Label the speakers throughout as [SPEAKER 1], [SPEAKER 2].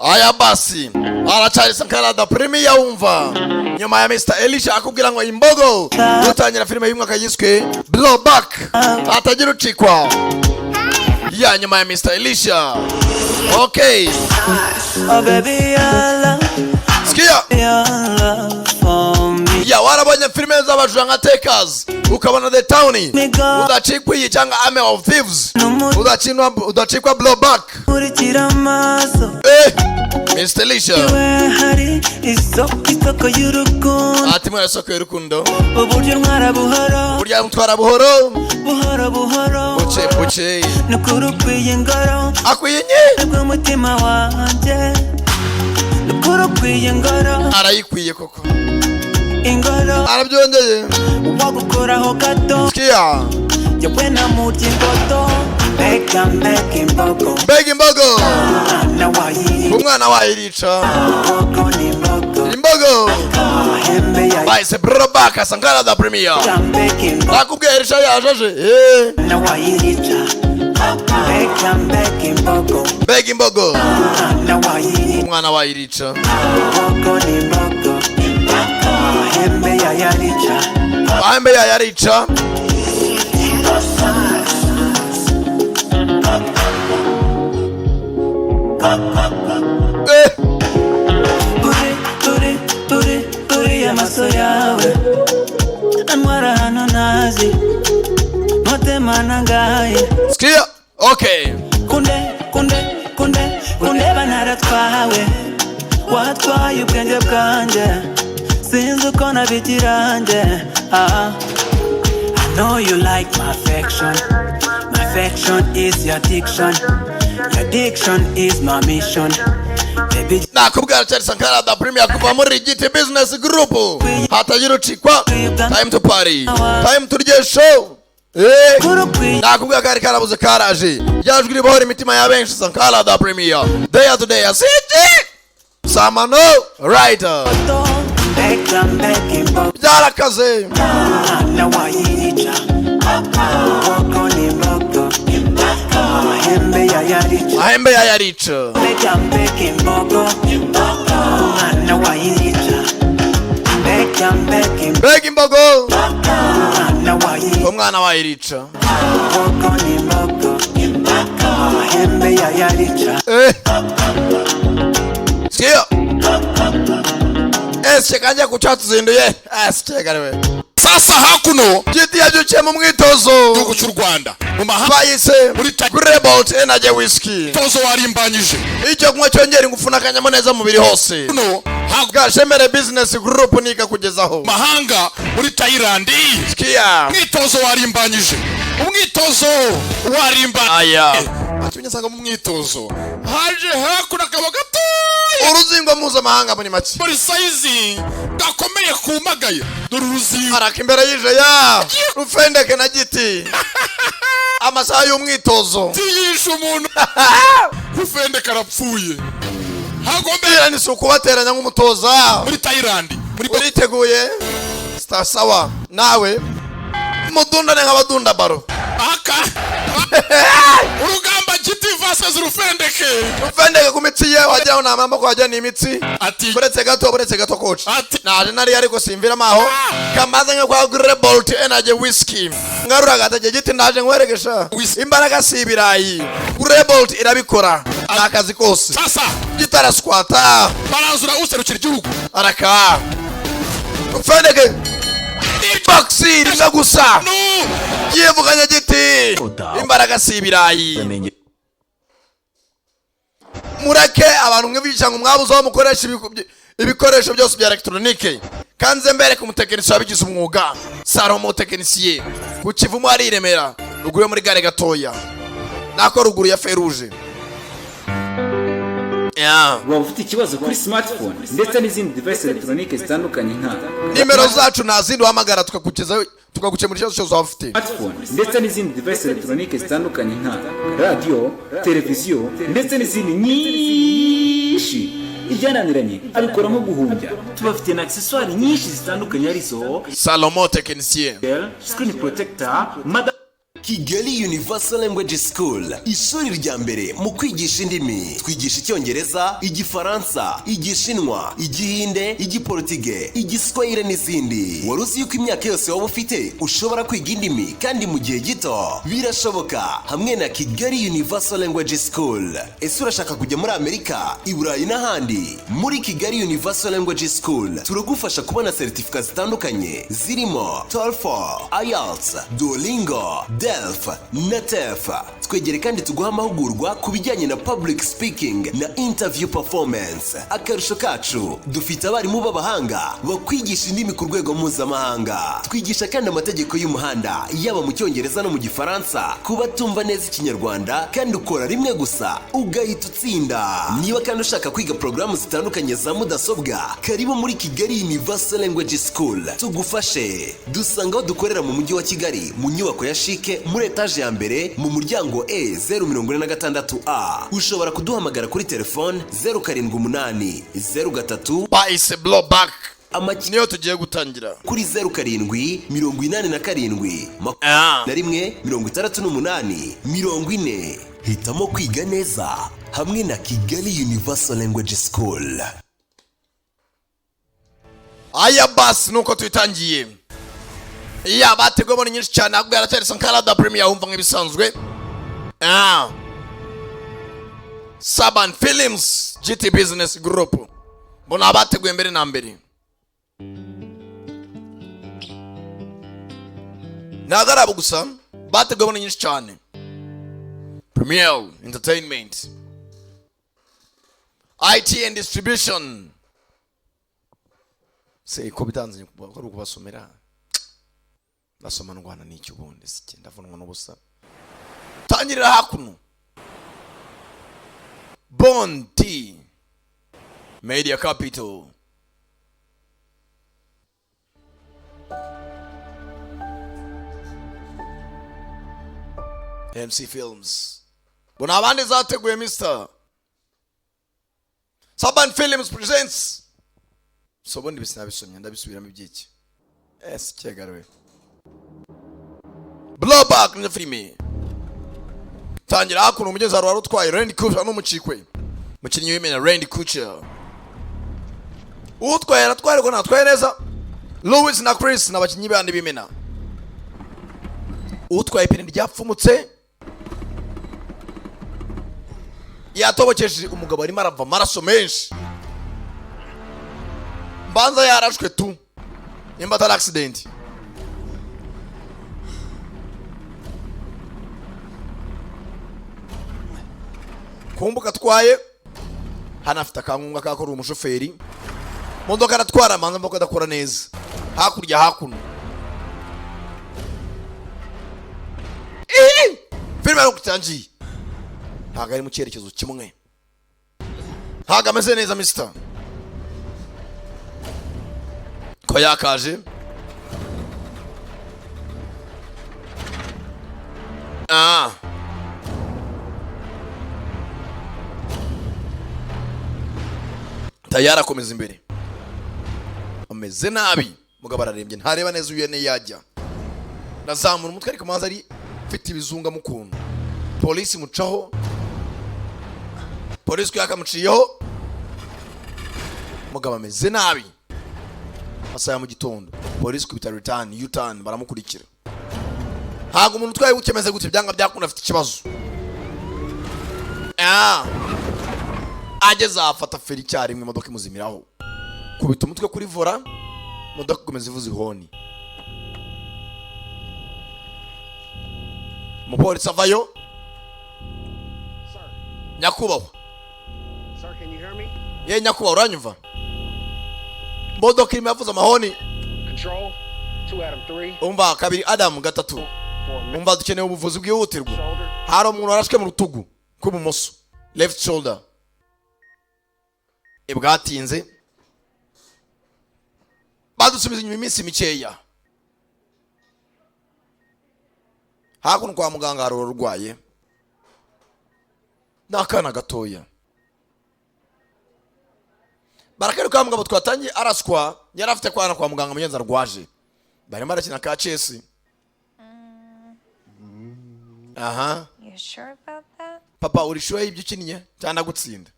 [SPEAKER 1] Aya basi, aracyari Sankara da Premier. Wumva nyuma ya Mr Elisha akubwira ngo imbogo, dutangira filime y'umwaka yiswe Blowback, atagira ucikwa ya nyuma ya Mr Elisha. Okay.
[SPEAKER 2] Oh baby, your love,
[SPEAKER 1] sikia
[SPEAKER 2] your love for me.
[SPEAKER 1] Ya warabonye filime z'abajura nka Takers, ukabona The Town, udacikwa iyi cyangwa Army of Thieves, udacikwa Blowback.
[SPEAKER 2] Nkurikira amaso.
[SPEAKER 1] Eh, Mr Elisha.
[SPEAKER 2] Iwe hari isoko, isoko y'urukundo.
[SPEAKER 1] Ati mwana, isoko y'urukundo.
[SPEAKER 2] Uburyo ntwara buhoro.
[SPEAKER 1] Burya mutwara buhoro.
[SPEAKER 2] Buhoro buhoro.
[SPEAKER 1] Buce buce.
[SPEAKER 2] Nukuri ukwiye ingoro.
[SPEAKER 1] Akwiye nye
[SPEAKER 2] bw'umutima wanjye, nukuri ukwiye ingoro.
[SPEAKER 1] Arayikwiye koko.
[SPEAKER 2] Ingoro.
[SPEAKER 1] Arabyongeye.
[SPEAKER 2] Wagukoraho gato.
[SPEAKER 1] Sikia.
[SPEAKER 2] Yewe namurya imboto, mbega mbega imbogo.
[SPEAKER 1] Mbega imbogo.
[SPEAKER 2] Umwana wayica.
[SPEAKER 1] Umwana wayirica.
[SPEAKER 2] Imbogo ni imbogo.
[SPEAKER 1] Imbogo.
[SPEAKER 2] Amahembe ya
[SPEAKER 1] Bahise Blowback, Sankara da Premier.
[SPEAKER 2] Mbega imbogo.
[SPEAKER 1] Nakubwiye Elisha yajeje, eh.
[SPEAKER 2] Umwana wayirica, mbega mbega imbogo.
[SPEAKER 1] Mbega imbogo.
[SPEAKER 2] Umwana wayirica.
[SPEAKER 1] Umwana wayirica.
[SPEAKER 2] Imbogo ni imbogo, amahembe yayarica.
[SPEAKER 1] Amahembe yayarica. Eh.
[SPEAKER 2] Buri buri buri buri amaso yawe antwara ahantu ntazi, mutima nangaye.
[SPEAKER 1] Sikia, okay.
[SPEAKER 2] Kunde kunde kunde kundeba, naratwawe, watwaye ubwenge bwanjye, sinzi uko nabigirange, ah. I know you like my affection. My affection is your addiction. Your addiction is my mission. Baby,
[SPEAKER 1] Nakubwira cyari Sankara da Premier kuva muri Giti Business Group, hatagira ucikwa. Time to party, time turye show. Eh, nakubwira kari karabuze karaje, ryajwi ribohora imitima ya benshi, Sankara da Premier, day to day city Samano writer.
[SPEAKER 2] Mbega mbega imbogo.
[SPEAKER 1] Byarakaze.
[SPEAKER 2] Umwana wayirica, imbogo ni imbogo, amahembe yayarica.
[SPEAKER 1] Amahembe yayarica.
[SPEAKER 2] Mbega mbega imbogo, umwana wayirica, mbega mbega imbogo.
[SPEAKER 1] Mbega imbogo.
[SPEAKER 2] Umwana wayirica.
[SPEAKER 1] Umwana wayirica.
[SPEAKER 2] Imbogo ni imbogo, amahembe yayarica.
[SPEAKER 1] Eh. Sikia. Ese kanja kucyatuzinduye. Ese kariwe.
[SPEAKER 3] Sasa hakuno.
[SPEAKER 1] Giti yabyukiye mu mwitozo.
[SPEAKER 3] Gihugu cy'u Rwanda mu mahanga.
[SPEAKER 1] Bayise Grebolt Energy Whisky.
[SPEAKER 3] Mwitozo warimbanyije.
[SPEAKER 1] Icyo kunywa cyongera ingufu n'akanyamuneza mu mubiri hose.
[SPEAKER 3] Kuno.
[SPEAKER 1] Gashemere Business Group nikakugezaho.
[SPEAKER 3] Mahanga muri Thailand.
[SPEAKER 1] Sikia.
[SPEAKER 3] Umwitozo warimbanyije, umwitozo warimba.
[SPEAKER 1] Aya.
[SPEAKER 3] Atumye nsanga mu mwitozo haje hakuno akaba gatoya.
[SPEAKER 1] Uruzingo mpuzamahanga muri make.
[SPEAKER 3] Muri size gakomeye kumagaye, dore uruzingo.
[SPEAKER 1] Araka imbere y'ije ya rufendeke na Giti, amasaha y'umwitozo.
[SPEAKER 3] Tiyishe umuntu, rufendeke arapfuye.
[SPEAKER 1] Hagomba ni ukubateranya nk'umutoza.
[SPEAKER 3] Muri Thailand muri
[SPEAKER 1] Uriteguye? Sawa, nawe mudundane nk'abadunda baro.
[SPEAKER 3] Aka urugamba, Giti versus Rufendeke.
[SPEAKER 1] Rufendeke ku mitsi ye wagira ngo ni amaboko, wagira ni imitsi.
[SPEAKER 3] Ati
[SPEAKER 1] buretse gato, buretse gato, coach.
[SPEAKER 3] Ati
[SPEAKER 1] naje nari ariko simviramo aho kamaze nko kwa Grebolt Energy Whisky ngarura agatege. Giti, ndaje nkwerekesha imbaraga si ibirayi. Grebolt irabikora, ni akazi kose.
[SPEAKER 3] Sasa.
[SPEAKER 1] Giti araswata.
[SPEAKER 3] Baranzura userukira igihugu.
[SPEAKER 1] Araka Rufendeke boxi rimwe gusa yivuganye Giti, imbaraga si ibirayi. Mureke abantu mwibica ngo mwabuze aho mukoresha ibikoresho byose bya elegitoronike. Kanze mbereke umutekinisiye wabigize umwuga, Salomo tekinisiye ku Kivumu ari i Remera, ruguru yo muri gare gatoya, nako ruguru ya feruje.
[SPEAKER 4] Waba ufite ikibazo kuri smartphone ndetse n'izindi device electronique zitandukanye nka
[SPEAKER 1] Nimero zacu nta zindi, uhamagara tukakugezaho, tukagukemura ikibazo cyose waba ufite.
[SPEAKER 4] Smartphone ndetse n'izindi device electronique zitandukanye nka radiyo, televiziyo ndetse n'izindi nyinshi, ibyananiranye abikora nko guhumbya. Tubafite na accessoire nyinshi zitandukanye arizo
[SPEAKER 1] Salomo tekinisiye,
[SPEAKER 4] screen protector, mother
[SPEAKER 5] Kigali Universal Language School, ishuri rya mbere mu kwigisha indimi. Twigisha Icyongereza, Igifaransa, Igishinwa, Igihinde, Igiportige, Igiswahili n'izindi. Wari uzi yuko imyaka yose waba ufite ushobora kwiga indimi kandi mu gihe gito? Birashoboka hamwe na Kigali Universal Language School. Ese urashaka kujya muri Amerika, i Burayi n'ahandi? Muri Kigali Universal Language School turagufasha kubona seritifika zitandukanye zirimo TOEFL, IELTS, Duolingo, DELF na TEF. Twegere kandi tuguha amahugurwa ku bijyanye na public speaking na interview performance. Akarusho kacu, dufite abarimu b'abahanga bakwigisha indimi ku rwego mpuzamahanga. Twigisha kandi amategeko y'umuhanda, yaba mu Cyongereza no mu Gifaransa, ku batumva neza Ikinyarwanda, kandi ukora rimwe gusa ugahita utsinda. Niba kandi ushaka kwiga porogaramu zitandukanye za mudasobwa, karibu muri Kigali Universal Language School tugufashe. Dusanga aho dukorera mu Mujyi wa Kigali, mu nyubako ya CHIC, muri etaje ya mbere, mu muryango E 046 A. Ushobora kuduhamagara kuri telefone 078 03
[SPEAKER 1] Bahise Blow Back.
[SPEAKER 5] Amaki
[SPEAKER 1] Niyo tugiye gutangira.
[SPEAKER 5] Kuri 0787 1 68 40. Hitamo kwiga neza hamwe na Kigali Universal Language School.
[SPEAKER 1] Aya basi, nuko tuyitangiye. Ya bateguwe ni nyinshi cyane, ahubwo yaracyari Sankara da Premier, wumva nk'ibisanzwe. Saban Films, GT Business Group, mbona abateguye mbere na mbere. Ntabwo ari abo gusa bateguwe, ni nyinshi cyane. Premier Entertainment, IT and Distribution, se ko bitanze ko ari ukubasomera. Nasoma ndwana n'icyo ubundi si ndavunwa n'ubusa. Tangirira hakuno, Bonti Media Capital, MC Films, bona abandi zateguye. Mr Saban Films presents. So ubundi bisinabisomye, ndabisubiramo ibyiki ese cyegaruwe. Blowback ni filime tangira hakuno. Umugezi wari utwaye Randy Kutcher n'umucikwe, mukinnyi w'imena Randy Kutcher. Utwaye aratwaye ariko ntatwaye neza. Louis na Chris ni abakinnyi bandi b'imena. Utwaye ipine ryapfumutse, yatobokeje. Umugabo arimo arava amaraso menshi, mbanza yarashwe tu, nimba atari accident. Kumbuka atwaye hano afite akankunga kakora umushoferi modoka, aratwara manza mboko adakora neza. Hakurya hakuno. Ih! Filime ariko itangiye ntabwo ari mu cyerekezo kimwe, ntabwo ameze neza. Mister ko yakaje. Tayari akomeza imbere, ameze nabi. Mugabo ararembye, ntareba neza uyu yajya nazamura umutwe, ariko maze ari mfite ibizunga mu kuntu. Polisi mucaho, polisi ko yakamuciyeho. Mugabo ameze nabi. Amasaha ya mu gitondo, polisi kubita return U-turn, baramukurikira. Ntabwo umuntu utwaye gutya ameze gutya byanga byakunda afite ikibazo. Ageze aho afata feri icyarimwe, imodoka imuzimiraho, kubita umutwe kuri volant, imodoka ikomeza ivuza ihoni. Umupolisi avayo. Nyakubahwa.
[SPEAKER 6] Sir, can you hear me?
[SPEAKER 1] Ye nyakubahwa, uranyumva? Imodoka irimo yavuze amahoni.
[SPEAKER 6] Control, 2 Adam 3,
[SPEAKER 1] Umva, 2 Adamu 3.
[SPEAKER 6] 4
[SPEAKER 1] Umva, dukeneye ubuvuzi bwihutirwa.
[SPEAKER 6] Shoulder.
[SPEAKER 1] Hari umuntu warashwe mu rutugu rw'ibumoso, left shoulder. Ibwatinze badusubiza inyuma iminsi mikeya. Hakuno kwa muganga hari urwaye, ni akana gatoya. Barakwereka wa mugabo twatangiye araswa, yari afite kwana kwa muganga. Mugenzi arwaje, barimo barakina ka chess. Aha.
[SPEAKER 7] You sure about that?
[SPEAKER 1] Papa, uri sure y'ibyo ukinnye cyangwa ndagutsinda?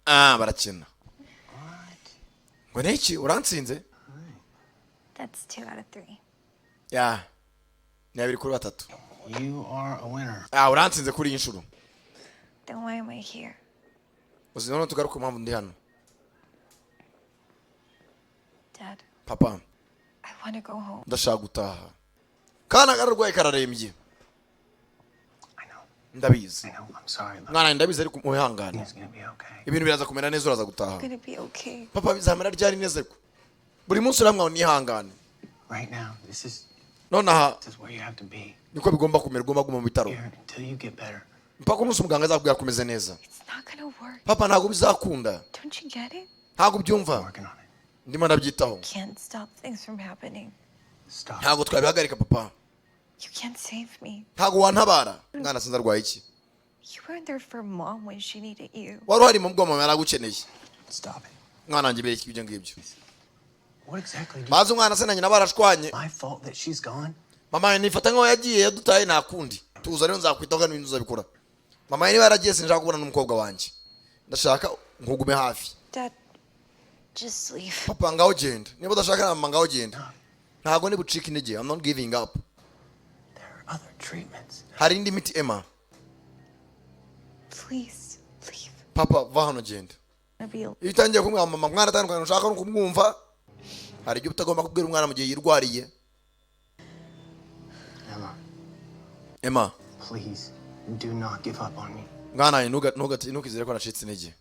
[SPEAKER 1] Ah, barakina ngo ni iki? Urantsinze.
[SPEAKER 7] That's two out of three.
[SPEAKER 1] Ya, ni 2 kuri 3.
[SPEAKER 6] You are a winner.
[SPEAKER 1] Ah, urantsinze kuri iyi nshuro.
[SPEAKER 7] Then why am I here?
[SPEAKER 1] Uzi, noneho tugaruke impamvu ndi hano.
[SPEAKER 7] Dad,
[SPEAKER 1] Papa.
[SPEAKER 7] I want to go home.
[SPEAKER 1] Ndashaka gutaha. Kana kararwaye, kararembye. Ndabizi.
[SPEAKER 6] I know. I'm sorry, love.
[SPEAKER 1] Mwana, ndabizi, ariko mwihangane.
[SPEAKER 6] It's gonna be okay.
[SPEAKER 1] Ibintu biraza kumera neza, uraza gutaha.
[SPEAKER 7] I'm gonna be okay.
[SPEAKER 1] Papa, bizamera ryari neza? Ariko buri munsi uramwa nihangane.
[SPEAKER 6] Right now, this is
[SPEAKER 1] Nonaha
[SPEAKER 6] this is where you have to be.
[SPEAKER 1] niko bigomba kumera, ugomba kuguma mu bitaro
[SPEAKER 6] Here until you get better.
[SPEAKER 1] mpaka umunsi umuganga azakubwira ko umeze neza.
[SPEAKER 7] It's not gonna work.
[SPEAKER 1] Papa, ntabwo bizakunda.
[SPEAKER 7] Don't you get it?
[SPEAKER 1] Ntabwo ubyumva?
[SPEAKER 6] Working on it.
[SPEAKER 1] Ndimo ndabyitaho.
[SPEAKER 7] Can't stop things from happening.
[SPEAKER 6] Stop.
[SPEAKER 1] Ntabwo twabihagarika, papa.
[SPEAKER 7] You can't save me.
[SPEAKER 1] Ntabwo wantabara. Mwana, sinzi arwaye iki.
[SPEAKER 7] You weren't there for Mom when she needed you.
[SPEAKER 1] Wari uhari mu bwoma yaragukeneye.
[SPEAKER 6] Stop it.
[SPEAKER 1] Mwana wanjye, bereka ibyo ngibyo.
[SPEAKER 6] What exactly do
[SPEAKER 1] Bazi umwana se na nyina barashwanye.
[SPEAKER 6] My fault that she's gone?
[SPEAKER 1] Mama nifata nkaho yagiye yadutaye, nta kundi. Tuza rero, nzakwitaho kandi ibintu uzabikora. Mama niba yaragiye, sinshaka kubona n'umukobwa wanjye, ndashaka nkugume hafi.
[SPEAKER 7] Dad, just leave.
[SPEAKER 1] Papa, ngaho genda. Niba udashaka na mama, ngaho genda. Ntabwo ndi bucike intege. I'm not giving up.
[SPEAKER 6] There are other treatments.
[SPEAKER 1] Hari indi miti, Emma.
[SPEAKER 7] Please, leave.
[SPEAKER 1] Papa, va hano, genda.
[SPEAKER 7] I'm gonna be
[SPEAKER 1] Iyo utangiye kumwira mama mwana atandukanye, ushaka no kumwumva. Hari ibyo utagomba kubwira umwana mu gihe yirwariye.
[SPEAKER 6] Emma,
[SPEAKER 1] Emma,
[SPEAKER 6] please do not give up on me.
[SPEAKER 1] mwana wanjye, ntukizere ko nacitse intege,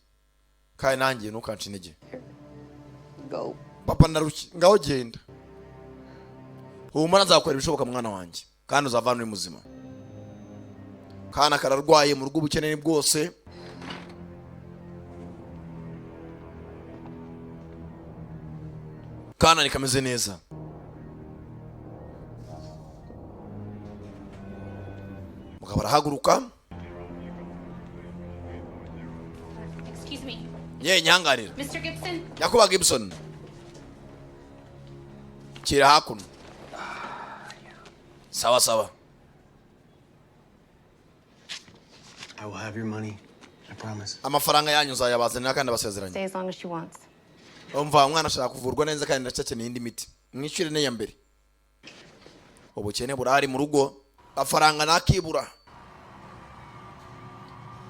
[SPEAKER 1] kandi nanjye ntukance intege.
[SPEAKER 7] Go.
[SPEAKER 1] Papa, ndarushye, ngaho genda. Humura, nzakora ibishoboka mwana wanjye, kandi uzavana uri muzima. Kana kararwaye mu rugo, ubukene ni bwose. Kana ntikameze neza. Mugabo arahaguruka.
[SPEAKER 8] Excuse me.
[SPEAKER 1] Ye, nyanganira.
[SPEAKER 8] Mr. Gibson?
[SPEAKER 1] Nyakubahwa Gibson, kira hakuno. Sawa sawa.
[SPEAKER 6] I will have your money. I promise.
[SPEAKER 1] Amafaranga yanyu nzayabazanira kandi abasezeranye.
[SPEAKER 8] Stay as long as she wants.
[SPEAKER 1] Umva, umwana ashaka kuvurwa neza kandi ndacyakeneye indi miti, mwishyure n'iya mbere. Ubukene burahari mu rugo, amafaranga ntakibura.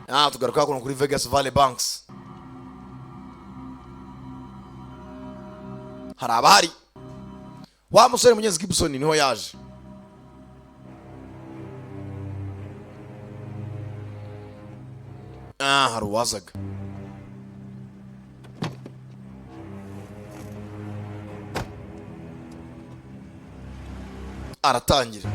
[SPEAKER 1] Ah, tugaruka hakuno kuri Vegas Valley Banks, hari abahari. Wa musore mugenzi Gibson niho yaje. Ah, hari uwazaga. Aratangira.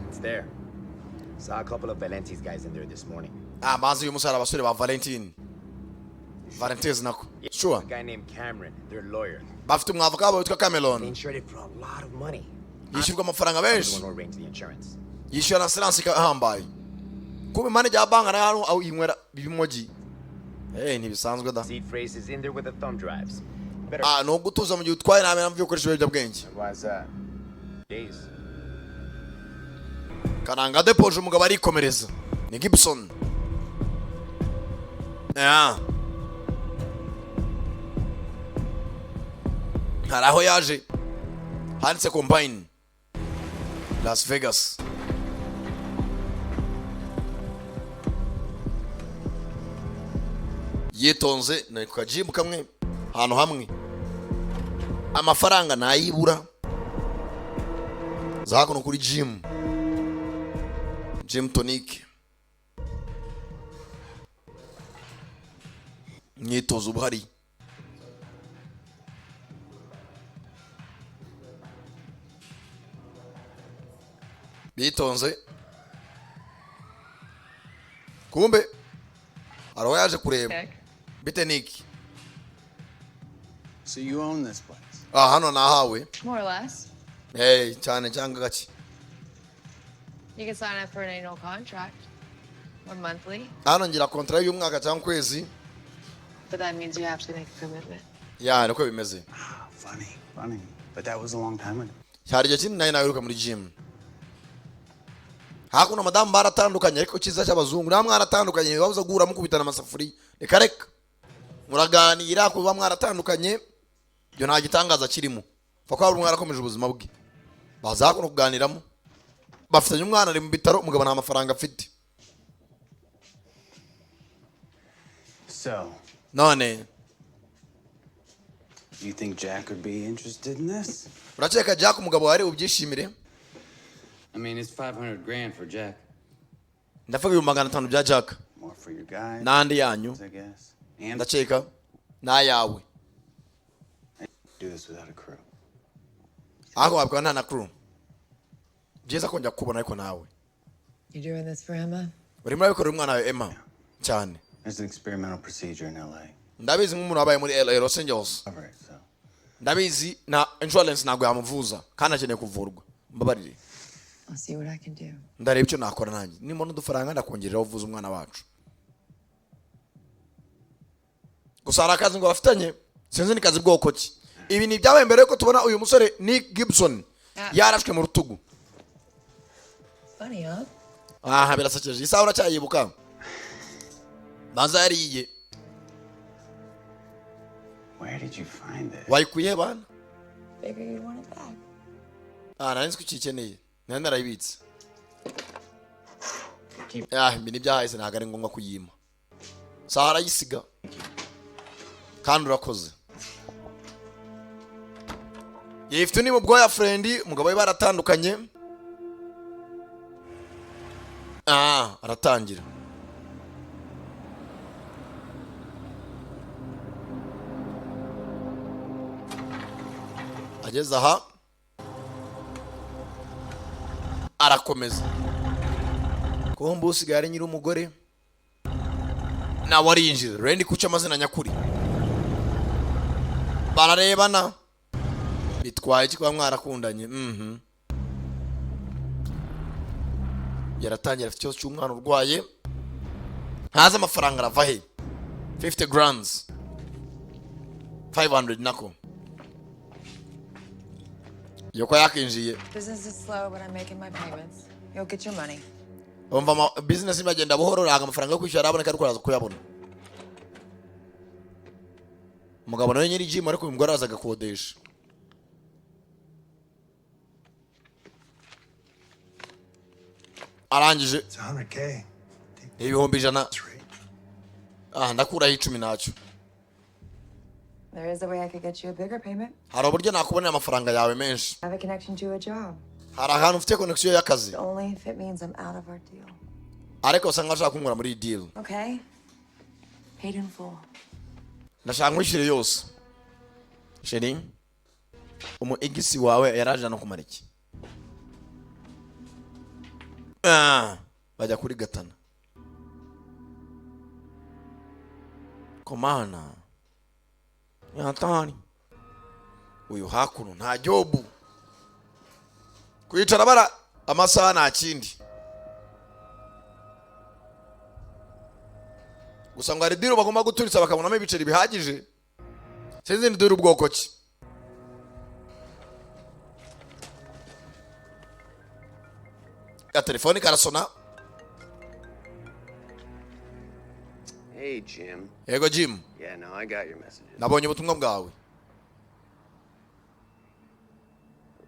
[SPEAKER 9] It's there. Saw a couple of Valenti's guys in there this morning.
[SPEAKER 1] Ah, mazi uyu munsi hari abasore ba Valentine, Valentines nako, sure.
[SPEAKER 9] A guy named Cameron, their lawyer.
[SPEAKER 1] Bafite umwavoka wabo witwa
[SPEAKER 9] They
[SPEAKER 1] Cameron.
[SPEAKER 9] insured it for a lot of money.
[SPEAKER 1] Yishyurwa amafaranga
[SPEAKER 9] I'm the
[SPEAKER 1] menshi.
[SPEAKER 9] one who arranged the insurance.
[SPEAKER 1] Yishyura na assurance ihambaye. Kuba manager wa banki nayo aho yinywera ibimogi. Eh, ntibisanzwe da.
[SPEAKER 9] Seed phrase is in there with the thumb drives. Better
[SPEAKER 1] Ah, ni ugutuza mu gihe utwaye, nta mpamvu yo gukoresha ibiyobyabwenge.
[SPEAKER 9] Why's that? Days.
[SPEAKER 1] Karanga depoje, umugabo arikomereza, ni Gibson. Yeah. Hari aho yaje handitse Combine Las Vegas. Yitonze, ni ku kajibu kamwe ahantu hamwe, amafaranga ntayibura. Za hakuno kuri gym, gym tonic, imyitozo uba uhari. Bitonze, kumbe hari uwo yaje kureba. Bite, Nick?
[SPEAKER 6] So you own this place.
[SPEAKER 1] Ah, hano nahawe.
[SPEAKER 10] More or less.
[SPEAKER 1] Hey, cyane cyangwa gake.
[SPEAKER 10] You can sign up for an annual contract. Or monthly,
[SPEAKER 1] Hano ngira contrat y'umwaka cyangwa ukwezi.
[SPEAKER 10] but that means you have to make a commitment.
[SPEAKER 1] Ya, niko bimeze.
[SPEAKER 6] Funny, funny. But that was a long time ago.
[SPEAKER 1] Cyari igihe kinini nawe nawiruka muri gym. Hakuno madamu baratandukanye, ariko cyiza cy'abazungu, nta mwaratandukanye bibabuza guhura mukubitana amasafuriya. Reka reka, muraganira. Kuba mwaratandukanye ibyo nta gitangaza kirimo, pfa kuba buri umwe yarakomeje ubuzima bwe. Baza hakuno kuganiramo, bafitanye umwana ari mu bitaro, umugabo nta mafaranga afite.
[SPEAKER 6] So,
[SPEAKER 1] None
[SPEAKER 6] you think Jack would be interested in this?
[SPEAKER 1] Urakeka Jack umugabo wari ubyishimire?
[SPEAKER 11] I mean, it's 500 grand for Jack.
[SPEAKER 1] Ndavuga 500,000 bya Jack.
[SPEAKER 6] More for your guys,
[SPEAKER 1] N'andi yanyu.
[SPEAKER 6] I guess. And
[SPEAKER 1] Ndakeka n'ayawe.
[SPEAKER 6] do this without a crew.
[SPEAKER 1] Ariko wabikora nta na crew. Byiza kongera kukubona ariko nawe.
[SPEAKER 10] You doing this for Emma?
[SPEAKER 1] Urimo urabikorera umwana wawe Emma cyane.
[SPEAKER 6] There's an experimental procedure in LA.
[SPEAKER 1] Ndabizi, nk'umuntu wabaye muri LA, Los Angeles.
[SPEAKER 6] Cover it, so.
[SPEAKER 1] Ndabizi, na insurance ntabwo yamuvuza kandi akeneye kuvurwa. Mbabarire.
[SPEAKER 10] I'll see what I can do.
[SPEAKER 1] Ndareba icyo nakora nanjye, nimbona udufaranga ndakongerera uvuza umwana wacu. Gusa hari akazi ngo bafitanye, sinzi ni kazi bwoko ki. Ibi ni ibyabaye mbere yuko tubona uyu musore Nick Gibson yarashwe mu rutugu.
[SPEAKER 10] Funny, huh?
[SPEAKER 1] Aha birasekeje, isaha uracyayibuka, banza yariye.
[SPEAKER 6] Where did you find it?
[SPEAKER 1] Wayikuye bana?
[SPEAKER 10] Figure you'd want it back.
[SPEAKER 1] Ah, nari nzi ko ukikeneye, nari narayibitse. Ah, ibi ni ibyahise, ntabwo ari ngombwa kuyima. Saha arayisiga kandi urakoze. Yifite undi mu boyfriend, umugabo we baratandukanye. Ah, aratangira. Ageze aha arakomeza kumba usigaye ari nyir'umugore, nawe arinjira. Randy kuca amazina nyakuri, bararebana. Bitwaye iki kuba mwarakundanye? Yaratangira, afite ikibazo cy'umwana urwaye, ntazi amafaranga arava he. 50 grands, 500 nako yoko yakinjiye.
[SPEAKER 10] Business is slow, but I'm making my payments. You'll get your money.
[SPEAKER 1] Umva, business iragenda buhoro, ntabwo amafaranga yo kwishyura araboneka, ariko araza kuyabona. Umugabo nawe nyiri gym, ariko uyu mugore araza agakodesha. Arangije.
[SPEAKER 6] It's 100K.
[SPEAKER 1] 100,000. Ah, ndakuraho 10 ntacyo.
[SPEAKER 10] There is a way I could get you a bigger payment.
[SPEAKER 1] Hari uburyo nakubonera amafaranga yawe menshi.
[SPEAKER 10] I have a connection to a job.
[SPEAKER 1] Hari ahantu mfite connection y'akazi.
[SPEAKER 10] Only if it means I'm out of our deal.
[SPEAKER 1] Ariko usanga bashaka kunkura muri iyi deal.
[SPEAKER 10] Okay? Paid in full.
[SPEAKER 1] Ndashaka nkwishyure yose, chérie. Umu ex wawe yaraje no kumara iki? Ah, bajya kuri gatana komana yatani. Uyu hakuno nta job, kwicara bara amasaha, nta kindi. Gusa ngo hari deal bagomba guturitsa bakabonamo ibiceri bihagije, sinzi ni deal ubwoko ki. Telefoni karasona.
[SPEAKER 9] Hey, Jim.
[SPEAKER 1] Yego, Jim.
[SPEAKER 9] Yeah, no, I got your messages.
[SPEAKER 1] Nabonye ubutumwa bwawe.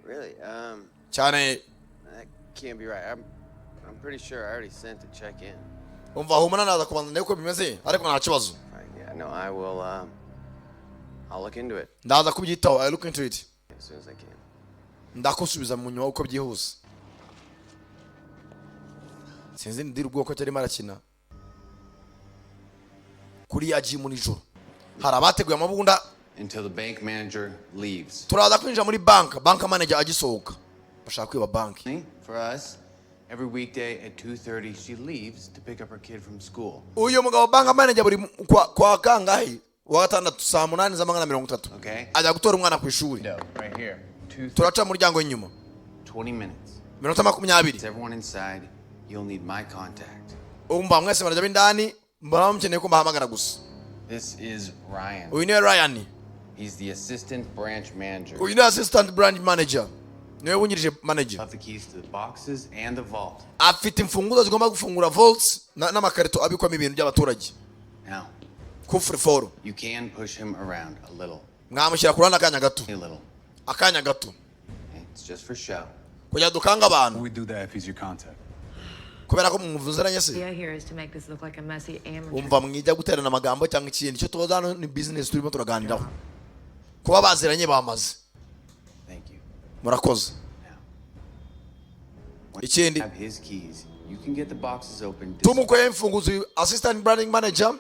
[SPEAKER 9] Really?
[SPEAKER 1] Cyane.
[SPEAKER 9] That can't be right. I'm pretty sure I already sent the check in.
[SPEAKER 1] Umva, humura, naza kubanza ndebe uko bimeze, ariko nta kibazo.
[SPEAKER 9] Yeah, no, I will. I'll look into it
[SPEAKER 1] Ndaza kubyitaho, I look into it
[SPEAKER 9] as soon as I can.
[SPEAKER 1] Ndakusubiza mu nyuma uko byihuse. Sinzi ni deal ubwoko arimo arakina kuri ya gym. Nijoro hari abateguye amabunda.
[SPEAKER 11] Until the bank manager leaves.
[SPEAKER 1] Turaza kwinjira muri bank, bank manager agisohoka. Bashaka kwiba banki.
[SPEAKER 6] For us, every weekday at 2:30 she leaves to pick up her kid from school.
[SPEAKER 1] Uyu mugabo bank manager buri kwa kangahe wa gatandatu saa 8 z'amanywa na 30
[SPEAKER 6] Okay.
[SPEAKER 1] ajya gutora umwana ku ishuri.
[SPEAKER 6] No, right here. 2
[SPEAKER 1] Turaca mu muryango w'inyuma.
[SPEAKER 6] 20 minutes.
[SPEAKER 1] Minota 20.
[SPEAKER 6] It's everyone inside. You'll need my contact.
[SPEAKER 1] Umva, mwese barajya b'indani, mbona mukeneye ko mbahamagara gusa.
[SPEAKER 6] This is Ryan.
[SPEAKER 1] Uyu niwe Ryan.
[SPEAKER 6] He's the assistant branch manager.
[SPEAKER 1] Uyu ni assistant branch manager, niwe wungirije manager.
[SPEAKER 6] Have the keys to the boxes and the vault.
[SPEAKER 1] Afite imfunguzo zigomba gufungura vaults n'amakarito abikwamo ibintu by'abaturage.
[SPEAKER 6] Now,
[SPEAKER 1] Coffre-fort.
[SPEAKER 6] you can push him around a little.
[SPEAKER 1] Mwamushyira ku ruhande akanya gato.
[SPEAKER 6] A little.
[SPEAKER 1] Akanya gato.
[SPEAKER 6] It's just for show.
[SPEAKER 1] Kugira dukanga abantu.
[SPEAKER 12] We do that if he's your contact.
[SPEAKER 1] Kubera ko mumuvuzeranye se?
[SPEAKER 10] The idea here is to make this look like a messy amateur.
[SPEAKER 1] Umva, mwijya guterana amagambo cyangwa ikindi. Icyo tubaza hano ni business turimo turaganiraho. Kuba baziranye bamaze.
[SPEAKER 6] Thank you.
[SPEAKER 1] Murakoze. Ikindi,
[SPEAKER 6] Have his keys. You can get the boxes open.
[SPEAKER 1] tumukoye imfunguzo uyu assistant branding manager,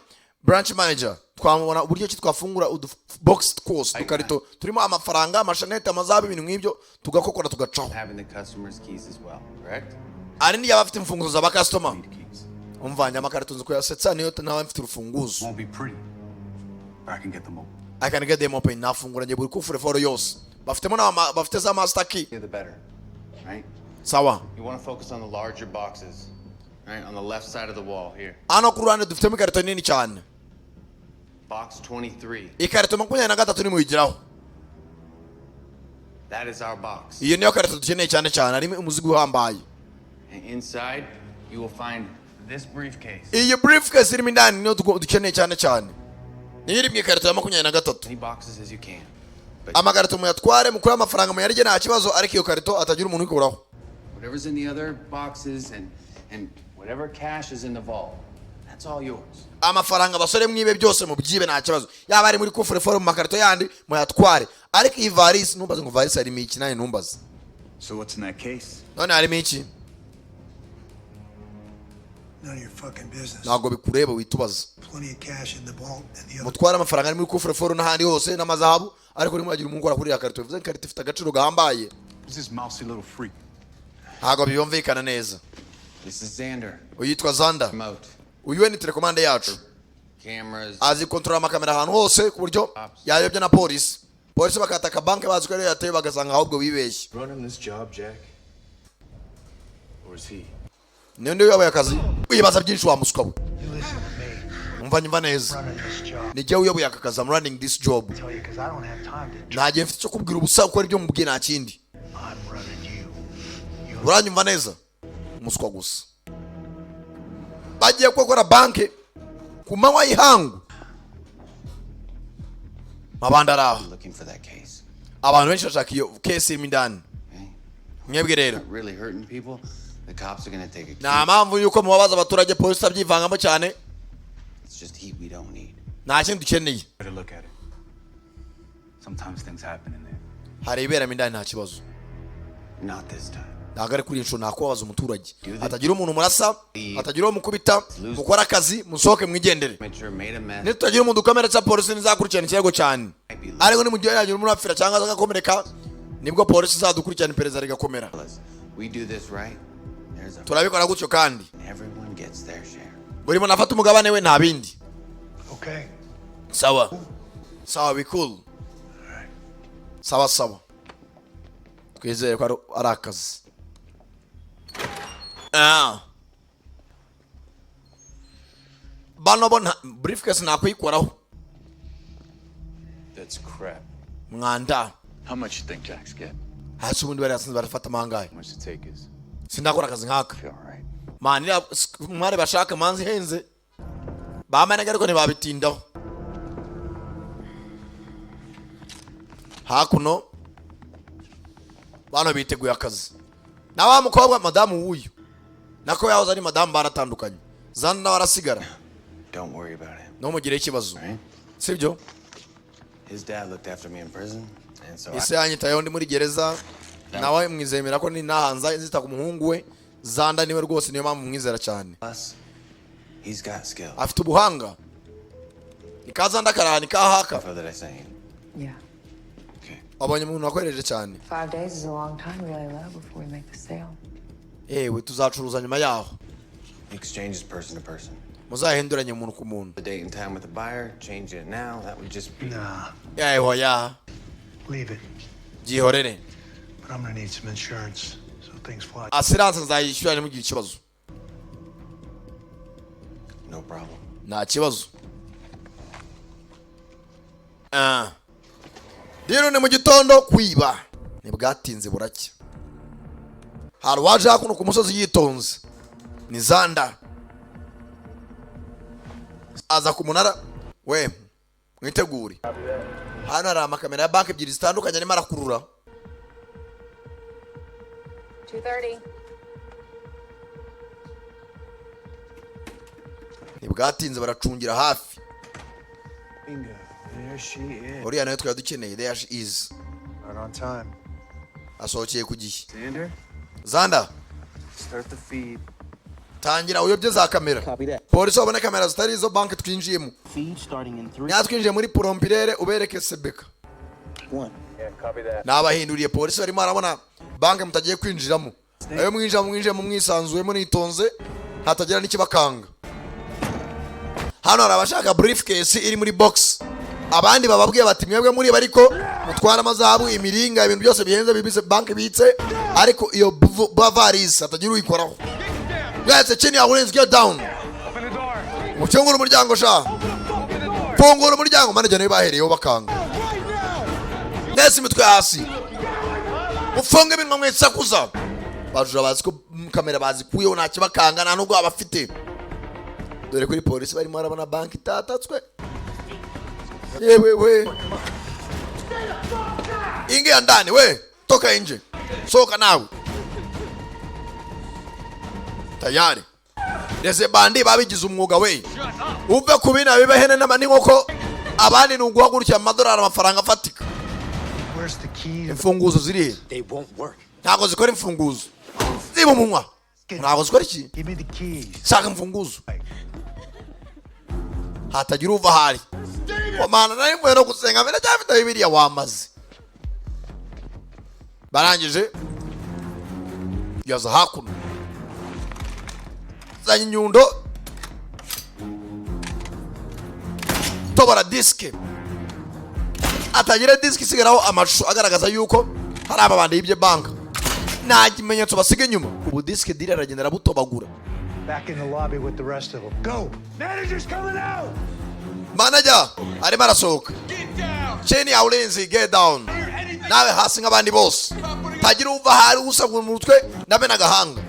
[SPEAKER 1] branch manager, twamubona uburyo ki twafungura udu box twose, udukarito turimo amafaranga, amashanete, amazabu, ibintu nk'ibyo, tugakokora tugacaho.
[SPEAKER 6] Having the customers' keys as well, correct?
[SPEAKER 1] Ari niyo aba afite imfunguzo za bakasitoma. Umvanye amakarito nzi kuyasetsa, niyo nawe mfite urufunguzo.
[SPEAKER 12] Won't be pretty, but I can get them open.
[SPEAKER 1] I can get them open. Nafungura njye buri coffre-fort yose bafitemo bafite za master key.
[SPEAKER 6] The better, right?
[SPEAKER 1] Sawa.
[SPEAKER 6] You want to focus on the larger boxes, right? On the left side of the wall here.
[SPEAKER 1] Hano ku ruhande dufitemo ikarito nini cyane.
[SPEAKER 6] Box 23.
[SPEAKER 1] Ikarito 23 nimuyigiraho.
[SPEAKER 6] That is our box.
[SPEAKER 1] Iyo niyo karito dukeneye cyane cyane, harimo umuzigo uhambaye.
[SPEAKER 6] And inside, you will find this briefcase.
[SPEAKER 1] Iyi briefcase irimo indani niyo dukeneye cyane cyane, niyo iri mu ikarito ya 23.
[SPEAKER 6] Many boxes as you can.
[SPEAKER 1] Amakarito muyatware, mukure amafaranga muyarye, nta kibazo, ariko iyo karito atagira umuntu uyikuraho.
[SPEAKER 6] Whatever's in the other boxes and whatever cash is in the vault, that's all yours.
[SPEAKER 1] Amafaranga abasore mwibe byose, mubyibe, nta kibazo, yaba ari muri coffre-fort, mu makarito yandi, muyatware, ariko iyi varisi ntumbaze ngo varisi harimo iki, nanjye ntumbaze.
[SPEAKER 12] So what's in that case?
[SPEAKER 1] None harimo iki?
[SPEAKER 13] None of your fucking business.
[SPEAKER 1] Ntabwo bikureba, witubaza.
[SPEAKER 13] Plenty of cash in the vault and the other.
[SPEAKER 1] Mutware amafaranga ari muri coffre-fort n'ahandi hose n'amazahabu, ariko ntimwagira umuntu ukora kuri iriya karito. Bivuze ko ikarito ifite agaciro gahambaye.
[SPEAKER 12] Who's this mousy little freak?
[SPEAKER 1] Ntabwo byumvikana neza.
[SPEAKER 6] This is Xander.
[SPEAKER 1] Uyu yitwa Zanda.
[SPEAKER 6] Remote.
[SPEAKER 1] Uyu we ni telekomande yacu.
[SPEAKER 6] Cameras.
[SPEAKER 1] Azi kontorora amakamera ahantu hose, ku buryo yayobya na polisi, polisi bakataka banki bazi ko ariyo yateye, bagasanga ahubwo wibeshye.
[SPEAKER 14] Running this job, Jack? Or is he?
[SPEAKER 1] Niyo ndiyo uyoboye akazi? Wibaza byinshi wa muswa we.
[SPEAKER 13] You listen to me.
[SPEAKER 1] Umva, nyumva neza.
[SPEAKER 13] Running this job.
[SPEAKER 1] Ni jyewe uyoboye aka kazi. I'm running this job.
[SPEAKER 13] Tell you because I don't have time to.
[SPEAKER 1] Nta gihe mfite cyo kubwira ubusa, ukora ibyo mubwiye, nta kindi.
[SPEAKER 13] I'm running you.
[SPEAKER 1] Uranyumva neza? Umuswa gusa. Bagiye gukora banki ku manywa y'ihangu, mabandi ari aho.
[SPEAKER 6] Looking for that case.
[SPEAKER 1] Abantu benshi bashaka iyo case irimo indani. Mwebwe rero,
[SPEAKER 6] Not really hurting people. The cops are gonna take a
[SPEAKER 1] nta mpamvu y'uko mubabaza abaturage, polisi itabyivangamo cyane.
[SPEAKER 6] It's just heat we don't need.
[SPEAKER 1] Nta kindi dukeneye.
[SPEAKER 12] Better look at it. Sometimes things happen in there.
[SPEAKER 1] Hari ibiberamo indani, nta kibazo.
[SPEAKER 6] Not this time.
[SPEAKER 1] Ntabwo ari kuri iyi nshuro, nta kubabaza umuturage, hatagira umuntu murasa, hatagira uwo mukubita. Mukore akazi, musohoke mwigendere.
[SPEAKER 6] Amateur made a mess.
[SPEAKER 1] Nitutagira umuntu ukomeretsa, polisi ntizakurikirana ikirego cyane, ariko nimugihe yagira umuntu apfira cyangwa agakomereka, nibwo polisi izadukurikirana, iperereza rigakomera.
[SPEAKER 6] We do this right. There's a
[SPEAKER 1] Turabikora gutyo kandi
[SPEAKER 6] everyone gets their share.
[SPEAKER 1] Buri muntu afata umugabane we, nta bindi.
[SPEAKER 13] Okay.
[SPEAKER 1] Sawa sawa, be cool. Sawa sawa, twizere ko ari akazi. Ah. Bano bo briefcase nakwikoraho.
[SPEAKER 14] That's crap.
[SPEAKER 1] Mwanda.
[SPEAKER 12] How much you think Jack's get?
[SPEAKER 1] Hasi ubundi bari yasinze, barafata amangahe?
[SPEAKER 12] How much to take is?
[SPEAKER 1] Sindakora akazi nk'aka mani. Iriya mwari bashaka manzi ihenze bamanaga, ariko ntibabitindaho. Hakuno bano biteguye akazi na wa mukobwa, madamu w'uyu, nako yahoze ari madamu, baratandukanye. Zana nawe arasigara.
[SPEAKER 6] Don't worry about it.
[SPEAKER 1] Ntumugireho ikibazo, sibyo?
[SPEAKER 6] His dad looked after me in prison, and so I
[SPEAKER 1] Ese yanyitayeho ndi muri gereza, nawe mwizemera ko ninahanza nzita ku muhungu we. Zanda niwe rwose, niyo mpamvu mwizera cyane.
[SPEAKER 6] Plus, he's got skill.
[SPEAKER 1] Afite ubuhanga, ni ka Zanda karaha, ni ka haka.
[SPEAKER 6] Info that I sent you.
[SPEAKER 10] Yeah.
[SPEAKER 1] Wabonye umuntu wakohereje cyane.
[SPEAKER 10] 5 days is a long time, really low before we make the sale.
[SPEAKER 1] Ewe, tuzacuruza nyuma yaho.
[SPEAKER 6] Exchange is person to person.
[SPEAKER 1] Muzahinduranye umuntu ku muntu.
[SPEAKER 6] The date and time with the buyer, change it now. That would just be.
[SPEAKER 13] Nah,
[SPEAKER 1] Yewe ya.
[SPEAKER 13] leave it.
[SPEAKER 1] Byihorere.
[SPEAKER 13] But I'm gonna need some insurance so things fly.
[SPEAKER 1] Assurance nzayishyura, ntimugire ikibazo.
[SPEAKER 14] No problem.
[SPEAKER 1] Nta kibazo. Ah. Rero ni mu gitondo, kwiba ntibwatinze buracya. Hari uwaje hakuno ku musozi yitonze, ni Zanda. Aza ku munara we, mwitegure. Hano hari amakamera ya banki ebyiri zitandukanye, arimo arakurura.
[SPEAKER 8] 2:30.
[SPEAKER 1] Ntibwatinze baracungira hafi.
[SPEAKER 13] Bingo. There she is.
[SPEAKER 1] Uriya nawe twari dukeneye, there she is.
[SPEAKER 13] Right on time.
[SPEAKER 1] Asohokeye ku gihe.
[SPEAKER 6] Xander,
[SPEAKER 1] Zanda,
[SPEAKER 6] start the feed.
[SPEAKER 1] Tangira uyobye za kamera, polisi babone kamera zitari izo banki twinjiyemo. Niba twinjiye muri porompirere, ubereke sebeka.
[SPEAKER 6] Yeah, copy that.
[SPEAKER 1] Nabahinduriye polisi, barimo barabona banki mutagiye kwinjiramo. Ayo mwinjira, mwinjiyemo mwisanzuye, munitonze, hatagira n'ikibakanga. Hano hari abashaka briefcase iri muri box, abandi bababwiye bati: "Mwebwe muri ariko mutwara amazahabu, imiringa, ibintu byose bihenze bibitse banki ibitse, ariko iyo bavarisi hatagira uyikoraho." Mwese chini ya ulinzi, get down, mufungure umuryango sha, fungura umuryango. Manager niwe bahereyeho bakanga. Mwese imitwe hasi, mufunge iminwa, mwisakuza. Bajura bazi ko kamera bazikuyeho, nta kibakanga, nta nubwo bafite. Dore kuri polisi barimo barabona banki itatatswe. Yewe we, ingia ndani we, toka nje, sohoka nawe. Tayari reze bandi babigize umwuga we, uve ku bina biba ihene n'inkoko, abandi ni uguhagurukira amadolari, amafaranga afatika.
[SPEAKER 13] Where's the key?
[SPEAKER 1] Imfunguzo ziri he?
[SPEAKER 9] They won't work.
[SPEAKER 1] Ntabwo zikora imfunguzo, ziba umunwa, ntabwo zikora iki.
[SPEAKER 13] Give me the keys.
[SPEAKER 1] Shaka imfunguzo, hatagira uva ahari. Mana, nari mvuye no gusenga mbere, cyafite Bibiliya wamaze. Barangije yaza hakuno, zanye inyundo, tobora disike, atagira disike isigaraho amashusho agaragaza yuko hari ababandi yibye banka, nta kimenyetso basiga inyuma. Ubu disike diri aragenda arabutobagura.
[SPEAKER 13] Back in the lobby with the rest of them. Go! Manager's coming out!
[SPEAKER 1] Manager arimo arasohoka. Chini ya ulinzi, get down, nawe hasi nk'abandi bose, tagira uva ahari usagura mu mutwe nabe n'agahanga.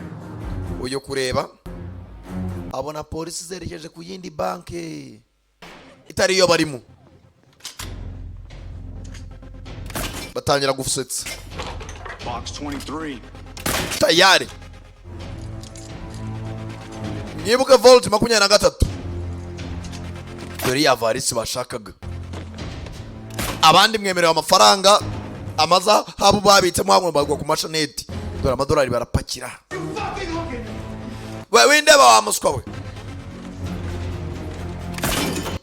[SPEAKER 1] Uyu kureba abona polisi zerekeje ku yindi banki itari iyo barimo, batangira gusetsa.
[SPEAKER 6] Box 23.
[SPEAKER 1] Tayari mwibuke vault 23, dore ya varisi bashakaga. Abandi mwemerewe amafaranga, amazahabu babitsemo hamwe bagwa ku mashaneti. Dore amadolari barapakira. We windeba wa muswa we.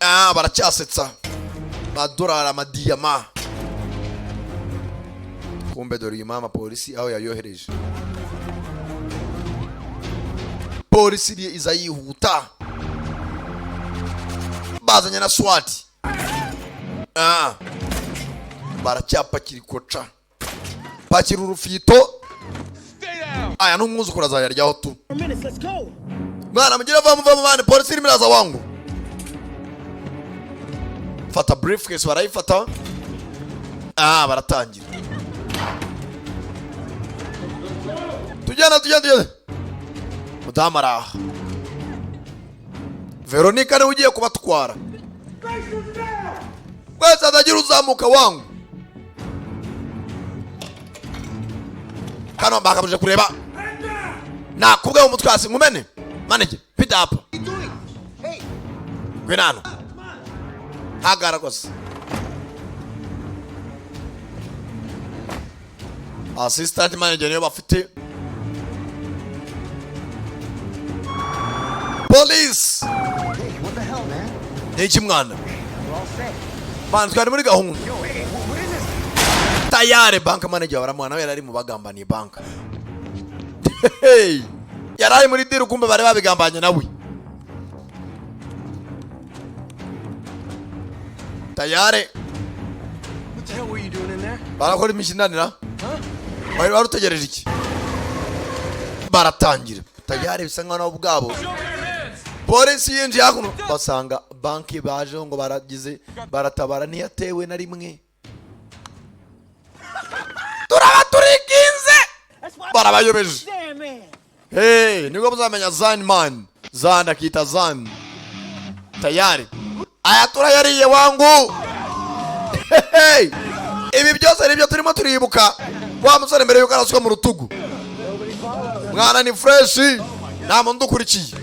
[SPEAKER 1] Ah, baracyasetsa, amadolari, amadiyama. Kumbe dore uyu mama, polisi aho yayohereje, polisi iri iza yihuta, bazanye na SWAT. Ah, baracyapakira ikoca, pakira urufito. Aya n'umwuzukuru azayaryaho tu. Mwana mugire va muva mu bandi, polisi irimo iraza wangu. Fata briefcase, barayifata. Ah, baratangira, tujyana, tujyana, tujyana. Mudamu araha, Veronica niwe ugiye kubatwara. Wese atagira uzamuka wangu. Kano bakamuje kureba nakubwe mu mutwe hasi nkumene. Manager, pita hapa, ngwino hano, hagara rwose. Assistant manager niyo bafite. Police ni iki mwana? Mwana, twari muri gahunda. Tayari bank manager baramuha, nawe yari ari mu bagambaniye banka. Hey! Yari ari muri deal, kumbe bari babigambanye nawe. Tayari.
[SPEAKER 6] What the hell were you doing in there?
[SPEAKER 1] Barakora imishinanira, wari wari utegereje iki? Baratangira tayari, bisa nkaho nabo ubwabo Polisi yinjiye hakuno, basanga banki bajeho ngo baragize baratabara, ntiyatewe na rimwe. Turaba turikinze, barabayobeje. Hey, nibwo muzamenya Zan man, Zan akita Zan tayari. Aya turayariye wangu. Hey, ibi byose nibyo turimo turibuka wa musore mbere yuko araswa mu rutugu. Mwana ni fresh, nta muntu ukurikiye.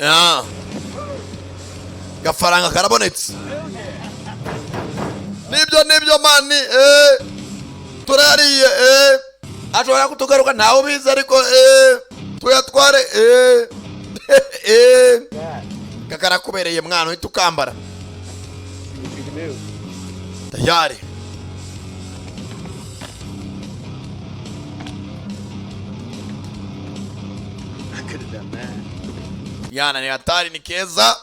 [SPEAKER 1] Ah. Gafaranga karabonetse, nibyo nibyo man, turayariye. Ashobora kutugaruka, ntawe ubizi, ariko tuyatware. Kakarakubereye mwana, uhita ukambara tayari.
[SPEAKER 6] I could have done that.
[SPEAKER 1] Yana ni hatari, ni keza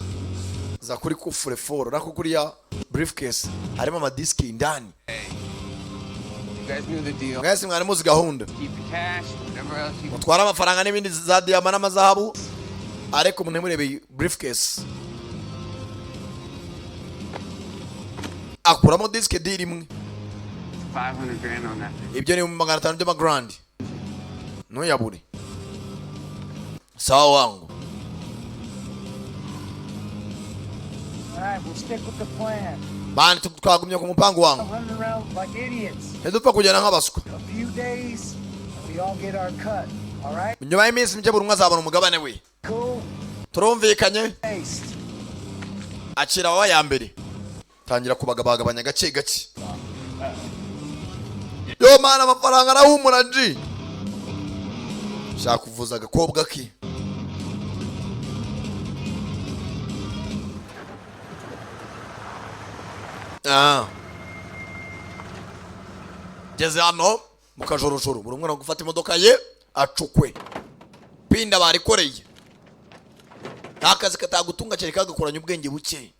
[SPEAKER 1] za kuri coffre-fort nako kuriya briefcase harimo amadisiki indani.
[SPEAKER 6] You guys knew the deal.
[SPEAKER 1] Mwese mwari muzi gahunda.
[SPEAKER 6] Keep the cash, whatever else you
[SPEAKER 1] Mutware amafaranga n'ibindi za diyama n'amazahabu, ariko umuntu ntimurebe briefcase. Akuramo disike diri imwe.
[SPEAKER 6] 500 grand on that thing.
[SPEAKER 1] Ibyo ni 500 by'amagrandi, ntuyabure. Sawa wangu.
[SPEAKER 13] All right, we'll stick with the plan.
[SPEAKER 1] Bani, twagumye ku mupango wangu.
[SPEAKER 13] Running around like idiots.
[SPEAKER 1] Ntidupfa kugenda nk'abaswa.
[SPEAKER 13] A few days, and we all get our cut. All right?
[SPEAKER 1] Nyuma y'iminsi mike buri umwe azabona umugabane we.
[SPEAKER 13] Cool.
[SPEAKER 1] Turumvikanye.
[SPEAKER 13] Taste.
[SPEAKER 1] Akira wawa ya mbere, tangira kubagabagabanya gake gake. Yo mana, amafaranga arahumura nji shaka kuvuza agakobwa ke. Ah. Geze hano mu kajorojoro, buri umwe ari gufata imodoka ye acukwe pinda barikoreye. Nta kazi katagutunga kereka kagakoranya ubwenge buke.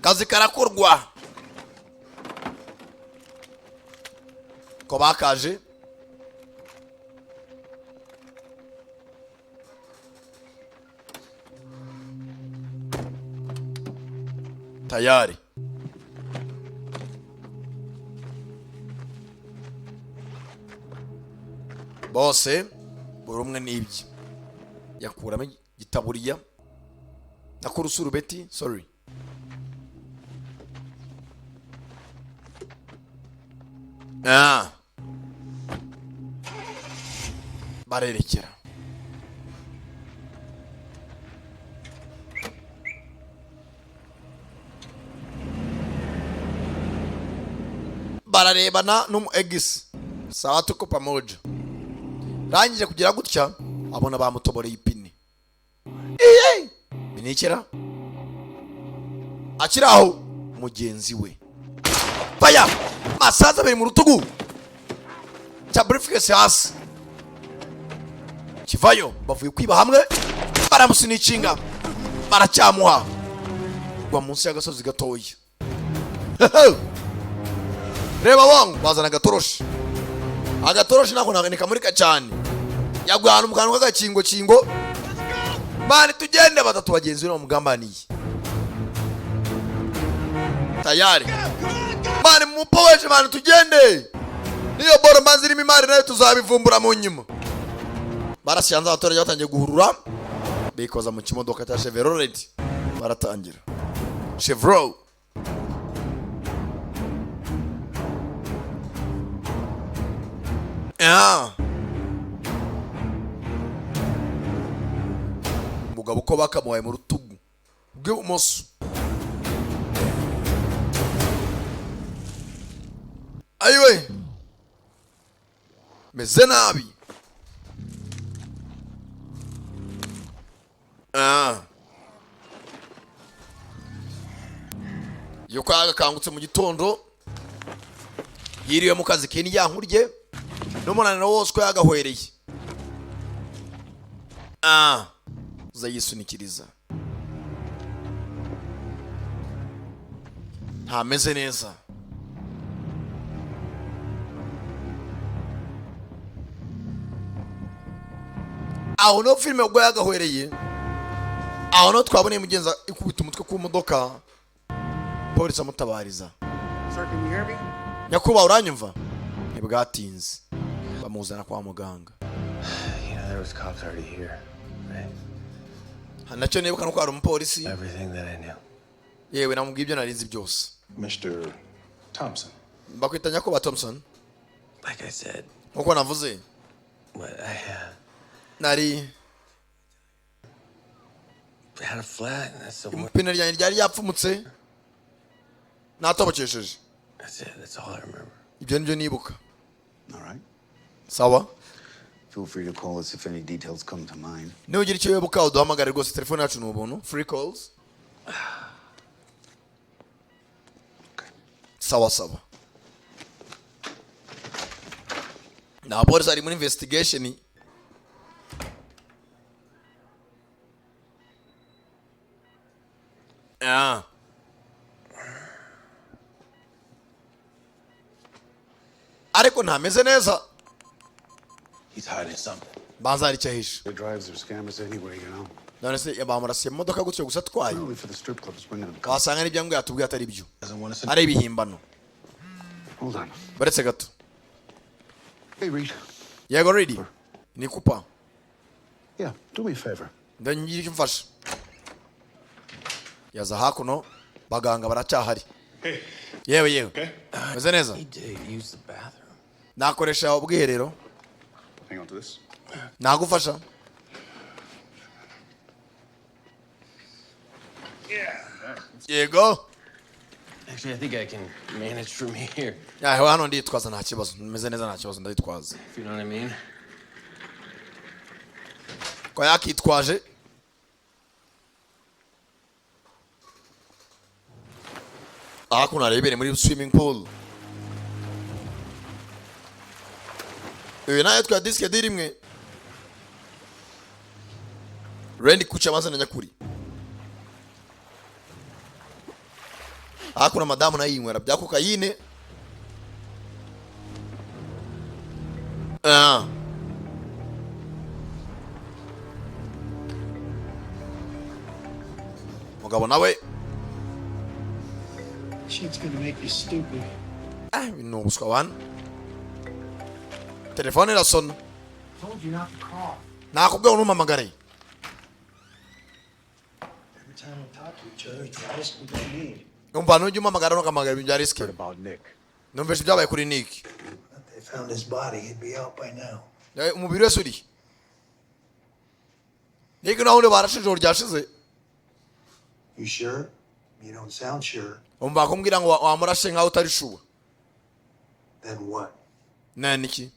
[SPEAKER 1] Kazi karakorwa ko bakaje. Tayari bose buri umwe n'ibye, yakuramo igitaburiya nakora usurubeti, sorry. Ah. Barerekera. Bararebana n'umu egisi, sawa, tuko pamoja. Rangije kugira gutya, abona bamutoboreye ipine. Iye binikira akiri aho, mugenzi we baya masaza abiri mu rutugu cya briefcase hasi kivayo. Bavuye kwiba hamwe, baramusinikinga, baracyamuha gwa munsi y'agasozi gatoya. Reba wangu, bazana agatoroshi. Agatoroshi nako ntikamurika cyane, yaguye ahantu mu kantu k'agakingo kingo. Man, tugende. Batatu bagenzi be bamugambaniye tayari. Man, mupoweje, man, tugende. Niyo boro mazi irimo imari nayo tuzabivumbura mu nyuma. Barasyanze abaturage batangiye guhurura, bikoza mu kimodoka cya Chevrolet, baratangira Chevrolet. Ah. Umugabo uko bakamuhaye mu rutugu rw'ibumoso, ayiwe, meze nabi. Ah. Yuko yagakangutse mu gitondo, yiriwe mu kazi k'indyankurye n'umunaniro wose uko yagahwereye. Ah, uza yisunikiriza, ntameze neza. Aho no filime ubwo yagahwereye, aho no twaboneye mugenzi ikubita umutwe ku modoka, polisi amutabariza.
[SPEAKER 6] Sir, can you hear me?
[SPEAKER 1] Nyakubahwa, uranyumva? Ntibwatinze bamuzana kwa muganga.
[SPEAKER 9] You know, there was cops already here, right?
[SPEAKER 1] Nacyo nibuka nuko hari umupolisi.
[SPEAKER 9] Everything that I knew.
[SPEAKER 1] Yewe, namubwiye ibyo narinzi byose.
[SPEAKER 14] Mr. Thompson.
[SPEAKER 1] Bakwita nyakubahwa Thompson.
[SPEAKER 9] Like I said,
[SPEAKER 1] Nkuko navuze,
[SPEAKER 9] what I
[SPEAKER 1] nari
[SPEAKER 9] had a flat, and that's the one.
[SPEAKER 1] Ipine ryanjye ryari ryapfumutse, natobokesheje.
[SPEAKER 9] That's it. That's all I remember.
[SPEAKER 1] Ibyo nibyo nibuka.
[SPEAKER 12] All right.
[SPEAKER 1] Sawa.
[SPEAKER 12] Feel free to call us if any details come to mind.
[SPEAKER 1] Niba ugira icyo wibuka uduhamagare rwose, telefone yacu ni ubuntu, free calls. Sawa sawa. Na polisi ari muri investigation. Ah. Ariko ntameze neza.
[SPEAKER 14] He's hiding something.
[SPEAKER 1] Banza hari icyo ahishe.
[SPEAKER 13] The drives are scammers anyway.
[SPEAKER 1] None se bamurasiye mu modoka gutyo gusa atwaye?
[SPEAKER 13] Only for the strip clubs bringing them.
[SPEAKER 1] Wasanga n'ibyo yatubwiye atari byo,
[SPEAKER 14] Doesn't want us to
[SPEAKER 1] ari ibihimbano.
[SPEAKER 13] Hold on.
[SPEAKER 1] Baretse gato.
[SPEAKER 13] Hey, Reed.
[SPEAKER 1] Yego, Reed, ni kupa.
[SPEAKER 13] Yeah, do me a favor.
[SPEAKER 1] Ndagira icyo mfasha. Yaza hakuno, baganga baracyahari. Yewe yewe, meze neza.
[SPEAKER 9] Need to use the bathroom.
[SPEAKER 1] Nakoresha ubwiherero.
[SPEAKER 14] Hang on to this.
[SPEAKER 1] Nagufasha. Yego.
[SPEAKER 9] Actually, I think I can manage from here.
[SPEAKER 1] Yawe, hano nditwaza, nta kibazo, meze neza, nta kibazo, nditwaza.
[SPEAKER 9] If you know what I mean.
[SPEAKER 1] Ko yakitwaje hakuno, arebere muri swimming pool. Uyu nayo twa disike di rimwe Randy kuca amazina nyakuri. Hakuno madamu nayo yinywera bya kokayine. Ah. Mugabo nawe.
[SPEAKER 13] Shit's gonna make you stupid.
[SPEAKER 1] Ah, ni ubuswa wana. Telefone irasona.
[SPEAKER 13] Told you not to call.
[SPEAKER 1] Nakubwiye ngo ntumpamagare.
[SPEAKER 13] Every time we talk to each other, it's risk we don't need.
[SPEAKER 1] Umva, nujya umpamagara ntukamagara ibintu bya risk.
[SPEAKER 12] About Nick.
[SPEAKER 1] Numvise ibyabaye kuri Nick.
[SPEAKER 13] They found his body, he'd be out by now.
[SPEAKER 1] Umubiri wese uri Nick naho undi barashe ijoro ryashize.
[SPEAKER 13] You sure? You don't sound sure.
[SPEAKER 1] Umva, kumbwira ngo wamurashe nkaho utari sure.
[SPEAKER 13] Then what?
[SPEAKER 1] Na niki?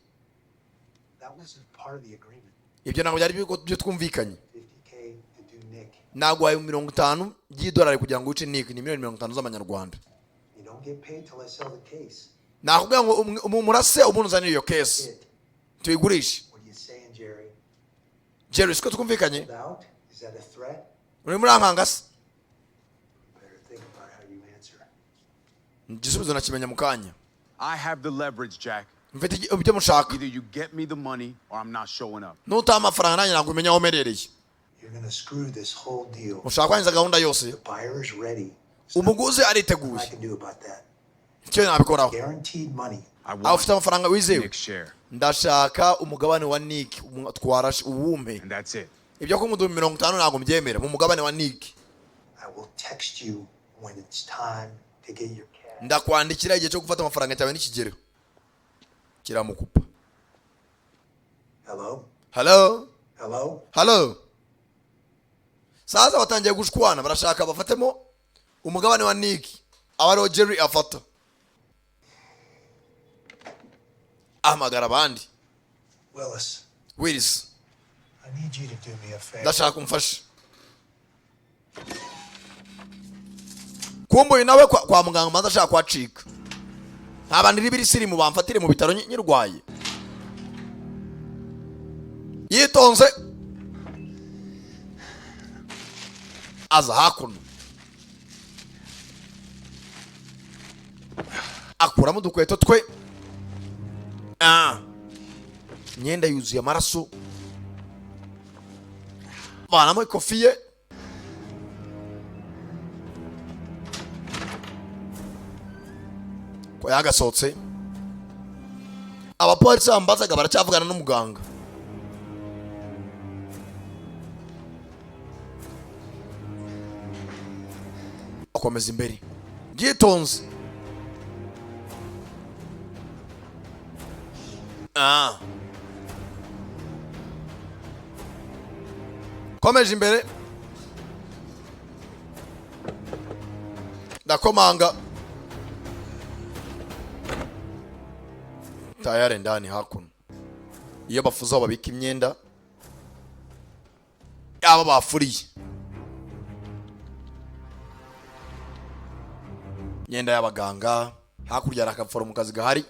[SPEAKER 13] That wasn't part of the agreement.
[SPEAKER 1] Ibyo ntabwo byari byo twumvikanye.
[SPEAKER 13] 50K to do Nick.
[SPEAKER 1] Naguhaye 50 by'idolari kugira ngo wice Nick, ni miliyoni 50 z'amanyarwanda.
[SPEAKER 13] You don't get paid till I sell the case.
[SPEAKER 1] Nakubwira ngo murase umuntu uzanire iyo case tuyigurishe.
[SPEAKER 13] What are you saying, Jerry?
[SPEAKER 1] Jerry, siko twumvikanye?
[SPEAKER 13] Out? Is that a threat?
[SPEAKER 1] Uri muri ankanga se?
[SPEAKER 13] Better think about how you answer.
[SPEAKER 1] Igisubizo nakimenya mu kanya.
[SPEAKER 6] I have the leverage, Jack.
[SPEAKER 1] Mfite ibyo mushaka.
[SPEAKER 6] Either you get me the money or I'm not showing up.
[SPEAKER 1] Nutaha amafaranga nanjye ntabwo umenya aho umerereye.
[SPEAKER 13] You're gonna screw this whole deal.
[SPEAKER 1] Mushaka kwangiza gahunda yose.
[SPEAKER 13] Buyer is ready.
[SPEAKER 1] Umuguzi ariteguye.
[SPEAKER 13] I can do about that.
[SPEAKER 1] Icyo nabikoraho?
[SPEAKER 13] Guaranteed money.
[SPEAKER 1] Aho ufite amafaranga wizewe.
[SPEAKER 6] Nick's share.
[SPEAKER 1] Ndashaka umugabane wa Nick, twarashe uwumpe.
[SPEAKER 6] And that's it.
[SPEAKER 1] Ibyo kumuduha 50 ntabwo mbyemera mu mugabane wa Nick.
[SPEAKER 13] I will text you when it's time to get your cash.
[SPEAKER 1] Ndakwandikira igihe cyo gufata amafaranga cyawe nikigero. Kiramukupa.
[SPEAKER 13] Hello?
[SPEAKER 1] Hello?
[SPEAKER 13] Hello?
[SPEAKER 1] Hello? Sasa batangiye gushwana, barashaka bafatemo umugabane wa Nick, aba ariwo Jerry afata. Ahamagara abandi.
[SPEAKER 13] Willis,
[SPEAKER 1] Willis.
[SPEAKER 13] I need you to do me a favor.
[SPEAKER 1] Ndashaka umfashe. Kumbuye nawe kwa muganga maze ashaka kuhacika. Nta bantu iri sirimu bamfatire mu bitaro nyirwaye. Yitonze aza hakuno, akuramo udukweto twe. Ah. Imyenda yuzuye amaraso. Vanamo ikofi ye. Ko yagasohotse, abapolisi bambazaga baracyavugana n'umuganga. Akomeza imbere byitonze. Ah. Komeje imbere, ndakomanga tayari ndani. Hakuno iyo bafuze aho babika imyenda yaba bafuriye, imyenda y'abaganga. Hakurya hari akaforomokazi gahari.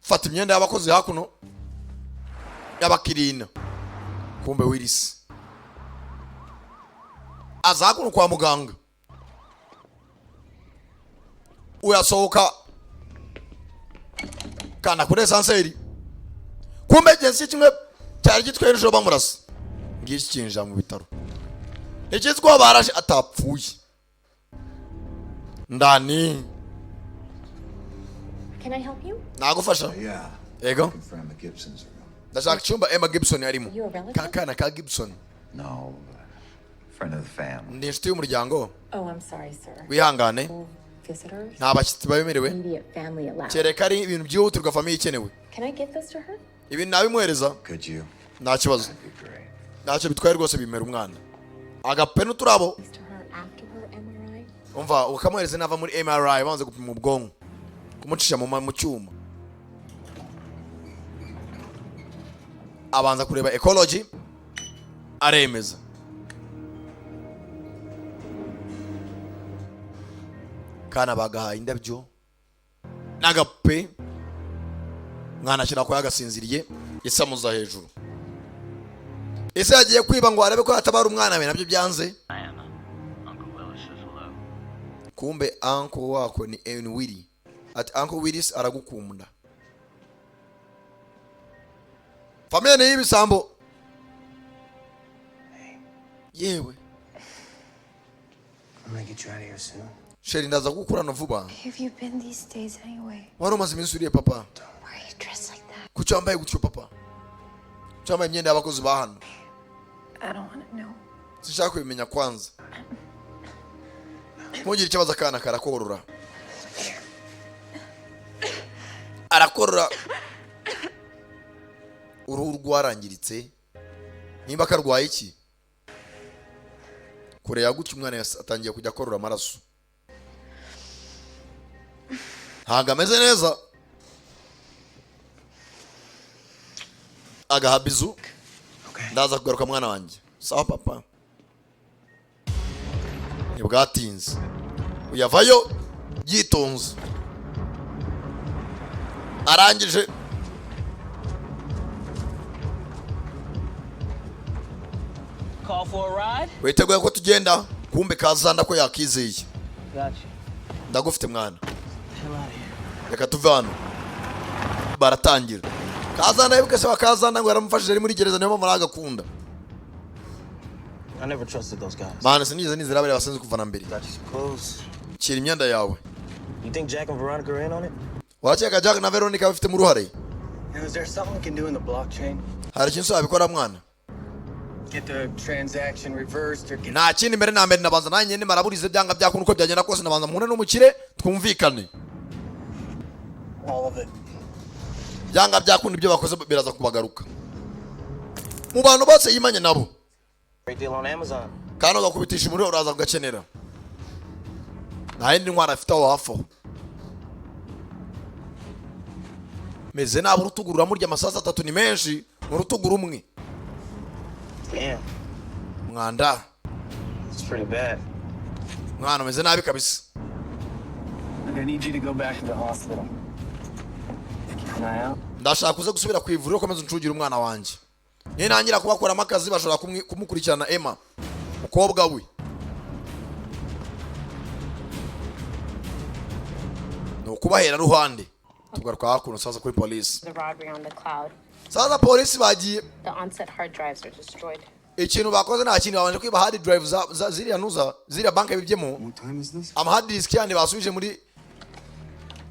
[SPEAKER 1] Fata imyenda y'abakozi hakuno y'abakirina. Kumbe Wilisi aza hakuno kwa muganga, uyasohoka kanda kuri ascenseur. Kumbe igenzi kimwe cyari gitwaye nijoro bamurasa, ngiki kinjira mu bitaro. Ikizwa barashe atapfuye ndani.
[SPEAKER 8] Can I help you?
[SPEAKER 1] Nagufasha?
[SPEAKER 15] Yeah.
[SPEAKER 1] Yego.
[SPEAKER 15] Looking for Emma Gibson's room.
[SPEAKER 1] Ndashaka icyumba Emma Gibson yarimo.
[SPEAKER 8] You a relative?
[SPEAKER 1] Ka kana ka Gibson.
[SPEAKER 15] No, friend of the family.
[SPEAKER 1] Ni inshuti y'umuryango.
[SPEAKER 10] Oh, I'm sorry, sir.
[SPEAKER 1] Wihangane.
[SPEAKER 10] Visitors?
[SPEAKER 1] Nta bashyitsi babemerewe.
[SPEAKER 10] Immediate family allowed.
[SPEAKER 1] Kereka ari ibintu byihutirwa, famille ikenewe.
[SPEAKER 10] Can I give this to her?
[SPEAKER 1] Ibi nabimuhereza?
[SPEAKER 15] Could you?
[SPEAKER 1] Nta kibazo, ntacyo bitwaye rwose. Bimera umwana agape n'uturabo.
[SPEAKER 8] To her after her MRI?
[SPEAKER 1] Umva, ukamuhereza nava muri MRI, banze gupima ubwonko, kumucisha mu cyuma, abanza kureba ecology, aremeza. Kana bagahaye indabyo n'agapupe, mwana ashyira ko yagasinziriye. Isamuza hejuru, ese yagiye kwiba ngo arebe ko yatabara umwana we? Nabyo byanze. Kumbe uncle wako ni Ewan Willy. Ati uncle Willis aragukunda. Famille ni y'ibisambo yewe.
[SPEAKER 6] I'm gonna get you out of here soon.
[SPEAKER 1] Chéri, ndaza kugukurana vuba.
[SPEAKER 7] Where have you been these days anyway?
[SPEAKER 1] Wari umaze iminsi uriye, papa?
[SPEAKER 7] Why are you dressed like that?
[SPEAKER 1] Kuki wambaye gutyo, papa? Kuki wambaye imyenda y'abakozi ba hano?
[SPEAKER 7] I don't want to know.
[SPEAKER 1] Sinshaka kubimenya kwanza. Ntugire ikibazo. Akana karakorora, arakorora, uruhu rwarangiritse. Nimba karwaye iki kure ya gutya, umwana atangiye kujya akorora amaraso, ntabwo ameze neza. Agahabizu. Ndaza kugaruka, mwana wanjye. Sawa papa. Ntibwatinze, uyavayo yitonze, arangije.
[SPEAKER 2] Call for a ride?
[SPEAKER 1] Witeguye ko tugenda? Kumbe kazanda ko yakizeye.
[SPEAKER 2] Got you.
[SPEAKER 1] Ndagufite, mwana.
[SPEAKER 2] Hell out of here.
[SPEAKER 1] Reka tuve hano. Baratangira. Kazanda yibuke se wa kazanda ngo yaramufashije ari muri gereza, niyo mpamvu aragakunda.
[SPEAKER 14] I never trusted those guys.
[SPEAKER 1] Mana, sinigeze nizera bariya basenze kuva na mbere.
[SPEAKER 14] Got you some clothes.
[SPEAKER 1] Shyira imyenda yawe.
[SPEAKER 14] You think Jack and Veronica are in on it?
[SPEAKER 1] Warakeka Jack na Veronica bafitemo uruhare?
[SPEAKER 6] Is there something we can do in the blockchain?
[SPEAKER 1] Hari ikintu wabikora, mwana?
[SPEAKER 6] Get the transaction reversed or get
[SPEAKER 1] Nta kindi. Mbere na mbere nabanza nanjye nimaraburize, byanga byakunda, uko byagenda kose nabanza mpure n'umukire twumvikane.
[SPEAKER 6] All of it.
[SPEAKER 1] Byanga byakunda ibyo bakoze biraza kubagaruka mu bantu bose yimanye nabo.
[SPEAKER 14] Great deal on Amazon.
[SPEAKER 1] Kandi ugakubitisha umuriro, uraza kugakenera. Nta yindi ntwara afite aho hafi aho. Meze nabi, urutugu ruramurya. Amasasu atatu ni menshi mu rutugu rumwe.
[SPEAKER 14] Damn,
[SPEAKER 1] Mwanda.
[SPEAKER 14] it's pretty bad.
[SPEAKER 1] Mwana, umeze nabi kabisa.
[SPEAKER 6] Look, I need you to go back to the hospital. Keep an eye out.
[SPEAKER 1] Ndashaka uze gusubira ku ivuriro, ukomeze uncungire umwana wanjye. Nintangira kubakuramo akazi bashobora kumukurikirana Emma, umukobwa we. Ni ukubahera ruhande. Tugaruka hakuno sasa kuri polisi.
[SPEAKER 8] The robbery on the cloud.
[SPEAKER 1] Sasa polisi bagiye.
[SPEAKER 8] The onset hard drives are destroyed.
[SPEAKER 1] Ikintu bakoze nta kindi, babanje kwiba hard drive za ziriya nuza, ziriya banki bibyemo ama hard disk yandi basubije muri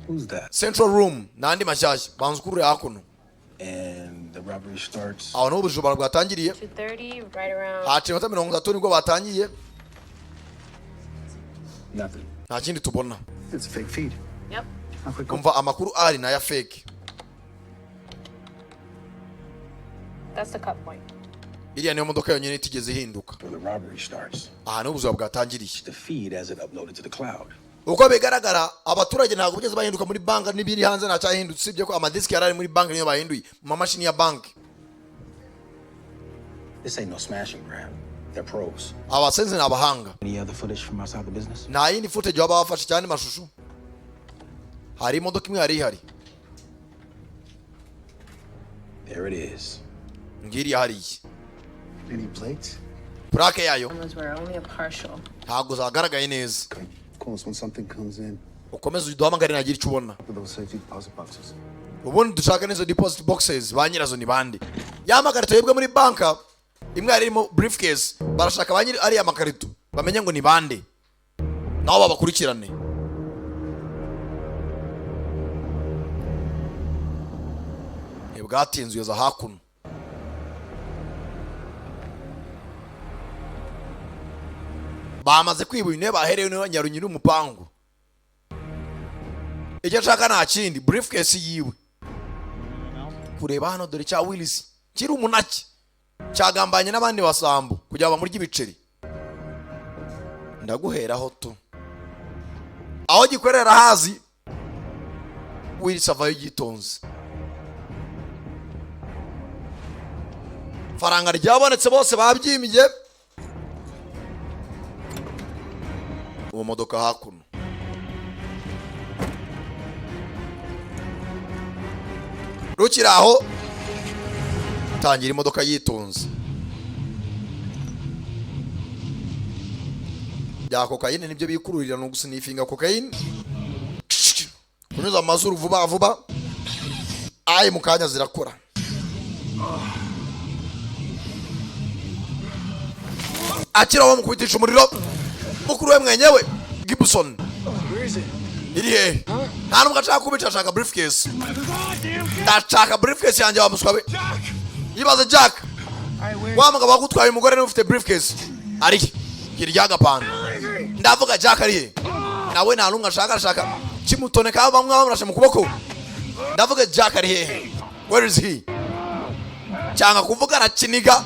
[SPEAKER 6] Who's that?
[SPEAKER 1] central room n'andi mashyashya, banza ukurure hakuno.
[SPEAKER 6] And the robbery starts.
[SPEAKER 1] Aho niho ubujura bwatangiriye.
[SPEAKER 8] 2:30, right around.
[SPEAKER 1] Haciye iminota 30 nibwo batangiye.
[SPEAKER 6] Nothing.
[SPEAKER 1] Nta kindi tubona.
[SPEAKER 6] It's a fake feed.
[SPEAKER 8] Yep.
[SPEAKER 1] Umva, amakuru ari ni aya fake.
[SPEAKER 8] That's the cut point.
[SPEAKER 1] Iriya niyo modoka yonyine itigeze ihinduka.
[SPEAKER 6] Where the robbery starts.
[SPEAKER 1] Aha niho ubuzima bwatangiriye.
[SPEAKER 6] The feed as it uploaded to the cloud.
[SPEAKER 1] Uko bigaragara, abaturage ntabwo bigeze bahinduka muri banki n'ibiri hanze ntacyahindutse, usibye ko amadisiki yari ari muri banki niyo bahinduye mu mamashini ya banki.
[SPEAKER 6] This ain't no smash and grab. They're pros.
[SPEAKER 1] Abasenzi ni abahanga.
[SPEAKER 6] Any other footage from outside the business?
[SPEAKER 1] Nta yindi footage baba bafashe cyane mashusho. Hari imodoka imwe yari ihari.
[SPEAKER 6] There it is.
[SPEAKER 1] Ngiriya hariya.
[SPEAKER 6] Any plates?
[SPEAKER 1] Plaque yayo
[SPEAKER 10] Cameras were only a partial.
[SPEAKER 1] ntabwo zagaragaye neza.
[SPEAKER 6] Call us when something comes in.
[SPEAKER 1] Ukomeze uduhamagare nagira icyo ubona.
[SPEAKER 6] For those safety deposit boxes.
[SPEAKER 1] Ubundi dushaka n'izo deposit boxes, ba nyirazo ni bande? Ya makarito yibwe muri banka, imwe yari irimo briefcase, barashaka ba nyiri ariya makarito bamenye ngo ni bande, nabo babakurikirane. Ntibwatinze, uyoza hakuno. Bamaze kwiba uyu niwe baherewe, niwe nyarunyiri umupangu. Icyo ashaka nta kindi, briefcase yiwe. Kureba hano, dore cya Willis kiri umunaki cyagambanye n'abandi basambo kugira ngo bamurye ibiceri. Ndaguheraho tu aho gikorera hazi. Willis avayo yitonze, faranga ryabonetse, bose babyimiye mu modoka hakuno. Rukiri aho, tangira imodoka yitonze. Bya kokayine nibyo bikururira, ni ugusinifinga kokayine, kunyuza amazuru vuba vuba. Ayi, mu kanya zirakora. Akira bamukubitisha umuriro mukuru we mwenyewe Gibson. Iri hehe? Nta nubwo ashaka kubica, ashaka briefcase. Ndashaka briefcase yanjye wa muswa we. Yibaze Jack, wa mugabo wagutwaye umugore niwe ufite briefcase. Ari he? Hirya y'agapanda. Ndavuga Jack ari he? Nawe nta n'umwe ashaka, arashaka kimutoneka, bamwe bamurashe mu kuboko. Ndavuga Jack ari hehe? Where is he? Cyangwa kuvuga arakiniga,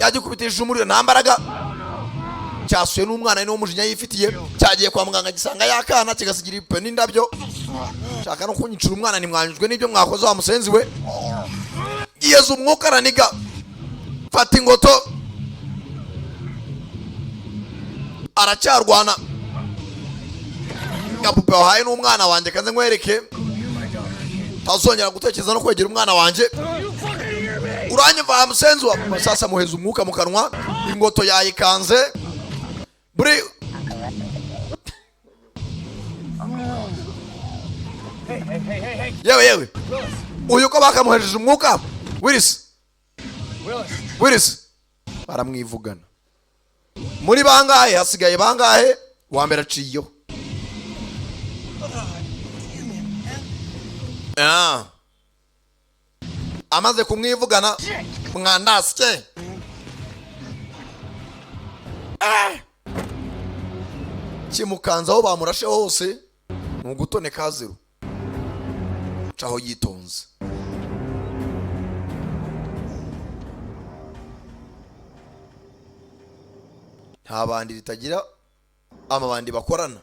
[SPEAKER 1] yagikubitishije umuriro, nta mbaraga. Cyasuye n'umwana, niwo mujinya yifitiye. Cyagiye kwa muganga gisanga yakana, kigasigira ibipupe n'indabyo. Shaka no kunyicira umwana, ntimwanyujwe n'ibyo mwakoze wa musenzi we. Yeza umwuka, araniga, fata ingoto, aracyarwana. Gapupe wahaye n'umwana wanjye, kaze nkwereke, tazongera gutekereza no kwegera umwana wanjye. Uranyumva wa musenzi wa? Sasa muheza umwuka mu kanwa, ingoto yayikanze buri.
[SPEAKER 14] Hey, hey, hey, hey, hey.
[SPEAKER 1] Yewe yewe, uyu ko bakamuhejeje umwuka? Willis.
[SPEAKER 14] Willis.
[SPEAKER 1] Willis baramwivugana. Muri bangahe hasigaye? Bangahe? Uwa mbere aciyeho. Ah. Amaze kumwivugana mwandasye. Ah. Kimukanze aho bamurashe hose ni ugutoneka zero. Caho yitonze. Nta bandi ritagira amabandi bakorana.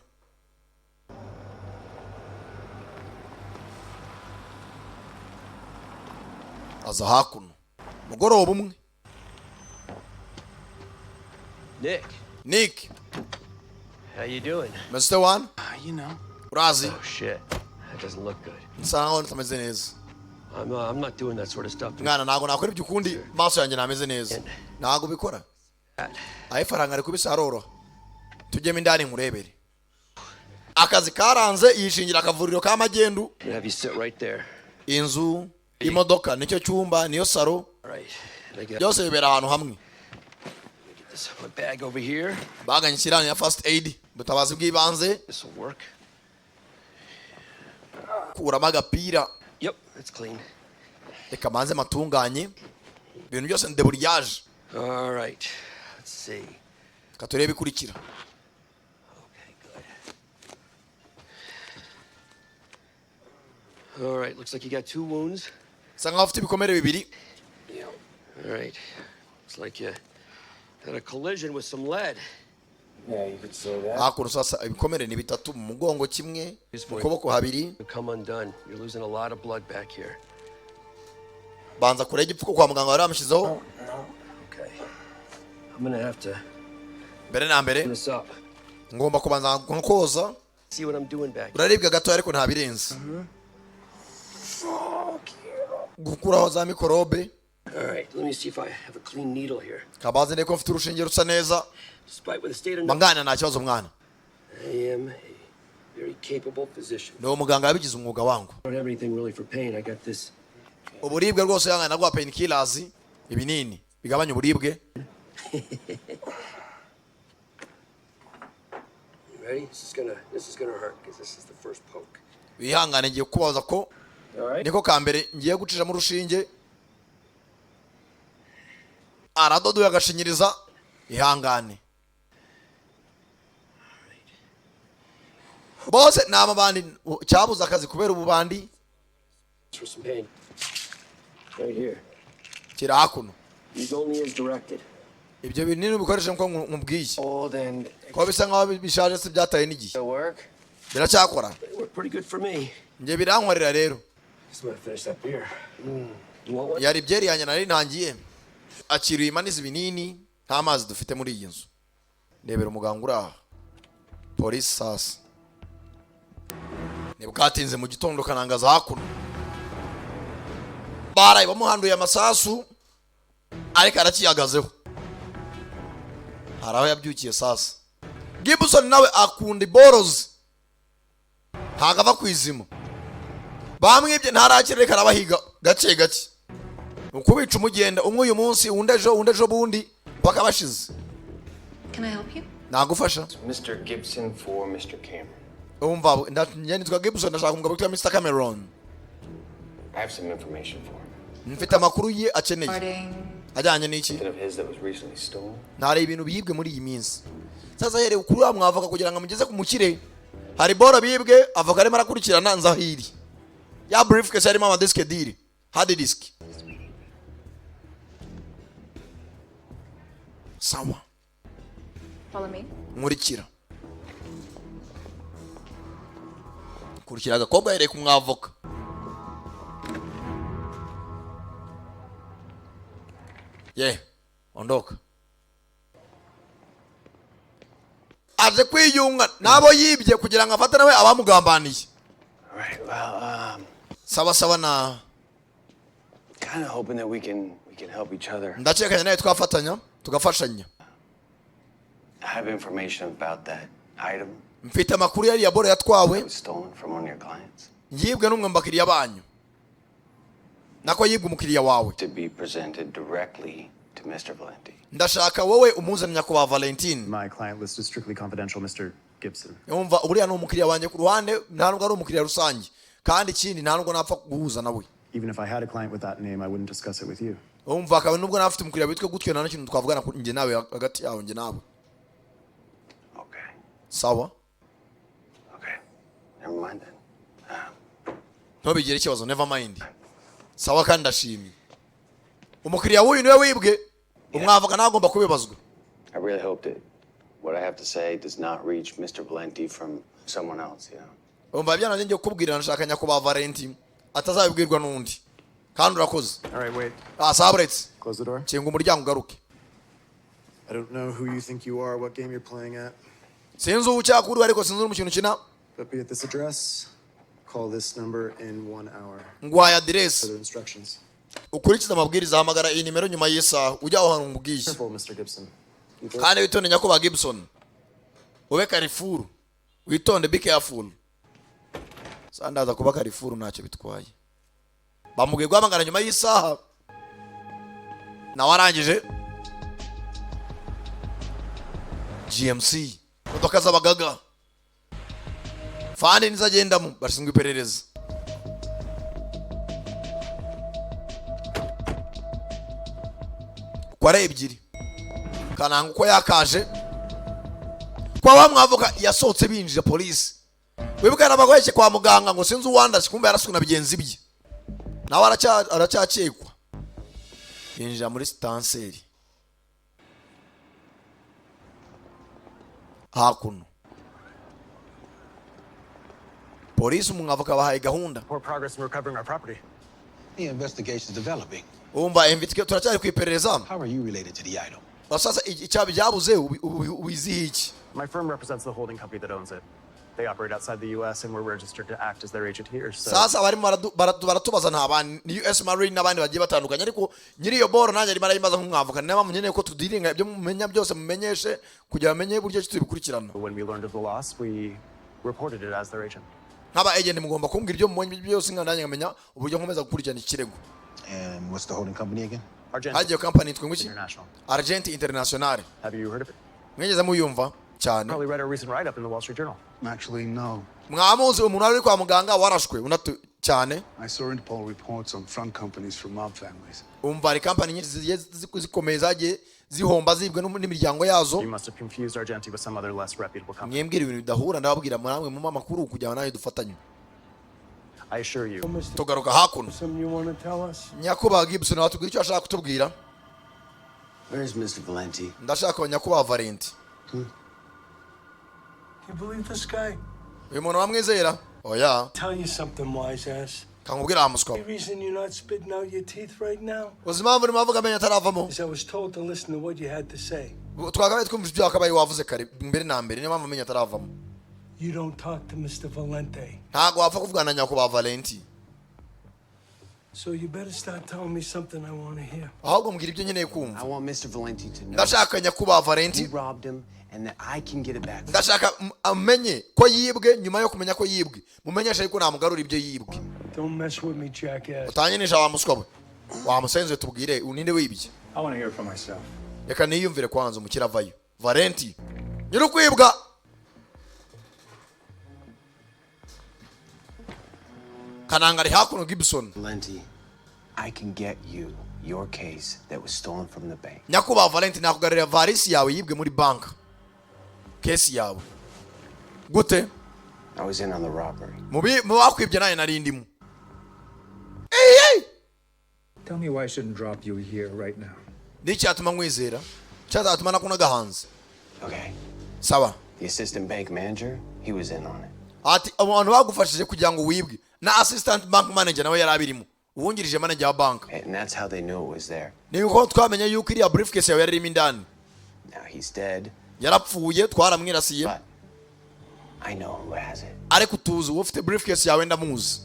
[SPEAKER 1] Aza hakuno mugoroba umwe.
[SPEAKER 16] Nick,
[SPEAKER 1] Nick.
[SPEAKER 16] How you doing?
[SPEAKER 1] Mr. One.
[SPEAKER 6] You know.
[SPEAKER 1] Urazi.
[SPEAKER 16] Oh shit, that doesn't look good.
[SPEAKER 1] Nsa nkaho ntameze neza.
[SPEAKER 16] I'm not doing that sort of stuff.
[SPEAKER 1] Mwana, ntabwo nakora ibyo ukundi, maso yanjye ntameze neza, ntabwo ubikora. Aho ifaranga rikubise haroroha. Tujyemo indani nkurebere. Akazi karanze, yishingira akavuriro ka magendu.
[SPEAKER 16] I'm gonna have you sit right there.
[SPEAKER 1] Inzu Imodoka nicyo cyumba, niyo saro.
[SPEAKER 16] All right. And I got
[SPEAKER 1] Byose bibera ahantu hamwe.
[SPEAKER 16] this my bag over here.
[SPEAKER 1] Bag nyishyirane ya first aid, ubutabazi bw'ibanze.
[SPEAKER 16] This will work.
[SPEAKER 1] Kuramo agapira.
[SPEAKER 16] Yep, it's clean.
[SPEAKER 1] Reka manze matunganye ibintu byose, ndeburiyaje.
[SPEAKER 16] All right. Let's see.
[SPEAKER 1] Reka turebe ikurikira.
[SPEAKER 16] Okay, good. All right, looks like you got two wounds.
[SPEAKER 1] Bisa nkaho ufite ibikomere bibiri.
[SPEAKER 16] All right. Looks like you had a collision with some lead.
[SPEAKER 6] Yeah, you could say that.
[SPEAKER 1] Hakuno sasa ibikomere ni bitatu, mu mugongo kimwe, mu kuboko habiri.
[SPEAKER 16] You come undone. You're losing a lot of blood back here.
[SPEAKER 1] Banza kure igipfuko kwa muganga bari bamushyizeho.
[SPEAKER 16] Okay. I'm gonna have to
[SPEAKER 1] Mbere na mbere
[SPEAKER 16] this up.
[SPEAKER 1] ngomba kubanza nkoza.
[SPEAKER 16] See what I'm doing back.
[SPEAKER 1] Uraribwa gatoya ariko ntabirenze, gukuraho za mikorobe.
[SPEAKER 16] All right, let me see if I have a clean needle here.
[SPEAKER 1] Kabanze ndeko mfite urushinge rusa neza.
[SPEAKER 16] Despite what the state of
[SPEAKER 1] Mangana nta kibazo mwana.
[SPEAKER 16] I am a very capable physician.
[SPEAKER 1] Ni umuganga wabigize umwuga wangu.
[SPEAKER 16] I don't have anything really for pain. I got this.
[SPEAKER 1] Uburibwe rwose yangana naguha painkillers, ibinini bigabanya uburibwe.
[SPEAKER 16] You ready? This is gonna hurt because this is the first poke.
[SPEAKER 1] Wihangane, ngiye kukubaza ko
[SPEAKER 16] All right.
[SPEAKER 1] niko ka mbere ngiye gucishamo urushinge. Aradodoye agashinyiriza, ihangane. Bose ni amabandi cyabuze akazi kubera ububandi.
[SPEAKER 16] It's for some pain. Right here.
[SPEAKER 1] Kiri hakuno.
[SPEAKER 16] Use only as directed.
[SPEAKER 1] Ibyo binini ubikoreshe nkuko nkubwiye.
[SPEAKER 6] Old and
[SPEAKER 1] Kuba bisa nkaho bishaje se byataye n'igihe.
[SPEAKER 6] work.
[SPEAKER 1] Biracyakora.
[SPEAKER 16] It worked pretty good for me.
[SPEAKER 1] Njye birankorera rero.
[SPEAKER 16] Just gonna finish that beer. You want one?
[SPEAKER 1] Yari byeri yanjye nari ntangiye. Akiriye imaniza ibinini, nta mazi dufite muri iyi nzu. Ndebera umuganga uri aha, polisi sasa ntibwatinze mu gitondo kanangaza hakuno baraye bamuhanduye amasasu ariko aracyihagazeho, hari aho yabyukiye. Sasa Gibson nawe akunda iborozi, ntabwo ava ku izima. Bamwibye ntarakira, reka arabahiga gake gake, ukubica umugenda umwe uyu munsi, undi ejo, undi ejo bundi, paka bashize.
[SPEAKER 7] Can I help you?
[SPEAKER 1] Nagufasha?
[SPEAKER 6] Mr. Gibson for Mr. Cameron.
[SPEAKER 1] Umva, njye nitwa Gibson, ndashaka umugabo witwa Mr Cameron.
[SPEAKER 6] I have some information for him.
[SPEAKER 1] Mfite amakuru ye akeneye.
[SPEAKER 10] Regarding
[SPEAKER 1] Ajyanye n'iki?
[SPEAKER 6] Something of his that was recently stolen.
[SPEAKER 1] Ntari ibintu biyibwe muri iyi minsi. Sasa yerewe kuri wa mwavoka kugira ngo amugeze ku mukire. Hari boro bibwe, avoka arimo arakurikirana nzahiri ya briefcase yarimo amadisike diri hard disk. Sawa.
[SPEAKER 10] Follow me.
[SPEAKER 1] Nkurikira, kurikira agakobwa yereka umwavoka. Ye ondoka, aje kwiyunga n'abo yibye kugira ngo afate nawe abamugambaniye.
[SPEAKER 6] All right. Well,
[SPEAKER 1] Sawa sawa na
[SPEAKER 6] kind of hoping that we can help each other.
[SPEAKER 1] Ndakekanya nawe twafatanya tugafashanya.
[SPEAKER 6] I have information about that item
[SPEAKER 1] Mfite amakuru yariya boro yatwawe
[SPEAKER 6] that was stolen from one of your clients.
[SPEAKER 1] Yibwe n'umwe mu bakiriya banyu, nako yibwe umukiriya wawe.
[SPEAKER 6] To be presented directly to Mr. Valenti.
[SPEAKER 1] Ndashaka wowe umuzane nyakubahwa Valentine.
[SPEAKER 14] My client list is strictly confidential, Mr. Gibson.
[SPEAKER 1] Yumva, uriya ni umukiriya wanjye ku ruhande, nta nubwo ari umukiriya rusange, kandi ikindi nta nubwo napfa guhuza nawe.
[SPEAKER 14] Even if I had a client with that name, I wouldn't discuss it with you.
[SPEAKER 1] Umva, akaba nubwo nawe afite umukiriya witwa gutyo, nta n'ikintu twavugana njye nawe, hagati yawe njye nawe.
[SPEAKER 6] Okay.
[SPEAKER 1] Sawa.
[SPEAKER 6] Okay. Never mind then.
[SPEAKER 1] Ntubigire ikibazo, never mind. Sawa, kandi ndashimye. Umukiriya w'uyu niwe wibwe, umwavoka nawe agomba kubibazwa.
[SPEAKER 6] I really hope that what I have to say does not reach Mr. Valenti from someone else.
[SPEAKER 1] Umva, ibyo nanjye ngiye kukubwira, ndashaka nyakubahwa Valenti atazabibwirwa n'undi, kandi urakoze.
[SPEAKER 14] All right, wait.
[SPEAKER 1] Ah, sawa, buretse.
[SPEAKER 14] Close the door.
[SPEAKER 1] Kinga umuryango ugaruke.
[SPEAKER 14] I don't know who you think you are, what game you're playing at,
[SPEAKER 1] Sinzi uwo ucyakuriwe ariko sinzi n'umukino ukina.
[SPEAKER 14] but be at this address. Call this number in 1 hour.
[SPEAKER 1] Nguhaye aderesi.
[SPEAKER 14] Further instructions.
[SPEAKER 1] Ukurikize amabwiriza, hamagara iyi nimero nyuma y'isaha, ujya aho hantu nkubwiye.
[SPEAKER 14] Careful, Mr. Gibson. You
[SPEAKER 1] Kandi witonde nyakubahwa Gibson, ube careful, witonde, be careful. Sandaza kuba careful ntacyo bitwaye. Bamubwiye guhamagara nyuma y'isaha. Nawe arangije GMC, imodoka z'abagaga fani nizo agendamo, bashinzwe iperereza. Uko ari ebyiri, kananga uko yakaje kwa wa mwavuka yasohotse binjira polisi. Wibuka n'abagweshye kwa muganga ngo sinzi uwandashe, kumbe yaraswe na bigenzi bye, nawe aracyakekwa. Yinjira muri sitanseri hakuno, polisi umwavoka bahaye gahunda.
[SPEAKER 14] Poor progress in recovering our property.
[SPEAKER 17] The investigation's developing.
[SPEAKER 1] Umva, MVTK turacyari ku iperereza.
[SPEAKER 17] How are you related to the item?
[SPEAKER 1] Sasa icyaha byabuze ubiziho iki?
[SPEAKER 14] My firm represents the holding company that owns it. They operate outside the U.S. and we're registered to act as their agent here. So
[SPEAKER 1] Sasa barimo baratubaza, nta bandi ni US Marine n'abandi bagiye batandukanye, ariko nyiri iyo boro nanjye arimo arayimbaza nk'umwavoka. Niyo mpamvu nkeneye ko tudiringa ibyo mumenya byose, mumenyeshe kugira bamenye uburyo ki tubikurikirana.
[SPEAKER 14] when we learned of the loss, we reported it as their agent.
[SPEAKER 1] Nk'aba agent mugomba kumbwira ibyo mubonye byose, nka nanjye nkamenya uburyo nkomeza gukurikirana ikirego.
[SPEAKER 17] And what's the holding company again?
[SPEAKER 14] Argent
[SPEAKER 1] Hagiye company yitwa ngo iki?
[SPEAKER 14] International.
[SPEAKER 1] Argent International.
[SPEAKER 14] Have you heard of it?
[SPEAKER 1] Mwigeze muyumva cyane?
[SPEAKER 14] Probably read our recent write-up in the Wall Street Journal.
[SPEAKER 18] Actually, no.
[SPEAKER 1] Mwamuzi umuntu wari uri kwa muganga warashwe unatu cyane?
[SPEAKER 18] I saw Interpol reports on front companies from mob families.
[SPEAKER 1] Umva, hari kampani nyinshi zigiye zikomeye zagiye zihomba zibwe n'imiryango yazo.
[SPEAKER 14] You must have confused Argenti with some other less reputable company.
[SPEAKER 1] Mwembwira ibintu bidahura, ndababwira namwe mumpe amakuru kugira ngo nawe dufatanye.
[SPEAKER 14] I assure you.
[SPEAKER 1] Tugaruka hakuno.
[SPEAKER 13] Something you want to tell us?
[SPEAKER 1] Nyakubahwa Gibson, watubwira icyo ashaka kutubwira?
[SPEAKER 6] Where's Mr. Valenti?
[SPEAKER 1] Ndashaka nyakubahwa Valenti.
[SPEAKER 13] You believe this guy?
[SPEAKER 1] Uyu muntu wamwizera? Oya.
[SPEAKER 13] Tell you something, wise ass.
[SPEAKER 1] Kankubwira wa muswa.
[SPEAKER 13] The reason you're not spitting out your teeth right now
[SPEAKER 1] Uzi impamvu urimo avuga amenyo ataravamo?
[SPEAKER 13] is I was told to listen to what you had to say.
[SPEAKER 1] Twakabaye twumva ibyo wakabaye wavuze kare mbere na mbere, niyo mpamvu amenyo ataravamo.
[SPEAKER 13] You don't talk to Mr. Valente.
[SPEAKER 1] Ntabwo wapfa kuvugana na nyakubahwa Valenti.
[SPEAKER 13] So you better start telling me something I want to hear.
[SPEAKER 1] Ahubwo mbwira ibyo nkeneye kumva.
[SPEAKER 6] I want Mr. Valenti to know
[SPEAKER 1] Ndashaka nyakubahwa Valenti
[SPEAKER 6] who robbed him and that I can get it back.
[SPEAKER 1] Ndashaka amenye ko yibwe. Nyuma yo kumenya ko yibwe, mumenyeshe yuko namugarura ibyo yibwe.
[SPEAKER 13] Don't mess with me, jackass.
[SPEAKER 1] Utanyinisha wa muswa we, wamusenze. Tubwire uninde wibye.
[SPEAKER 18] I want to hear it for myself.
[SPEAKER 1] Reka niyumvire kwanza. Umukire avayo. Valenti nyiri ukwibwa kananga ari hakuno, Gibson.
[SPEAKER 6] Valenti, I can get you your case that was stolen from the bank.
[SPEAKER 1] Nyakubahwa Valenti, nakugarurira varisi yawe yibwe muri banka, case yawe gute?
[SPEAKER 6] I was in on the robbery.
[SPEAKER 1] Mu bakwibye nawe nari ndimo. Ey, ey!
[SPEAKER 18] Tell me why I shouldn't drop you here right now.
[SPEAKER 1] Ni icyatuma nkwizera, cyazatuma nakunaga hanze?
[SPEAKER 6] Okay.
[SPEAKER 1] Sawa.
[SPEAKER 6] The assistant bank manager, he was in on it.
[SPEAKER 1] Ati abantu bagufashije kugira ngo wibwe, na assistant bank manager nawe yari abirimo, uwungirije manager wa bank.
[SPEAKER 6] And that's how they knew it was there.
[SPEAKER 1] Ni uko twamenye yuko iriya briefcase yawe yari irimo indani.
[SPEAKER 6] Now he's dead.
[SPEAKER 1] Yarapfuye, twaramwirasiye.
[SPEAKER 6] I know who has it.
[SPEAKER 1] Ariko tuzi uwo ufite briefcase yawe, ndamuzi.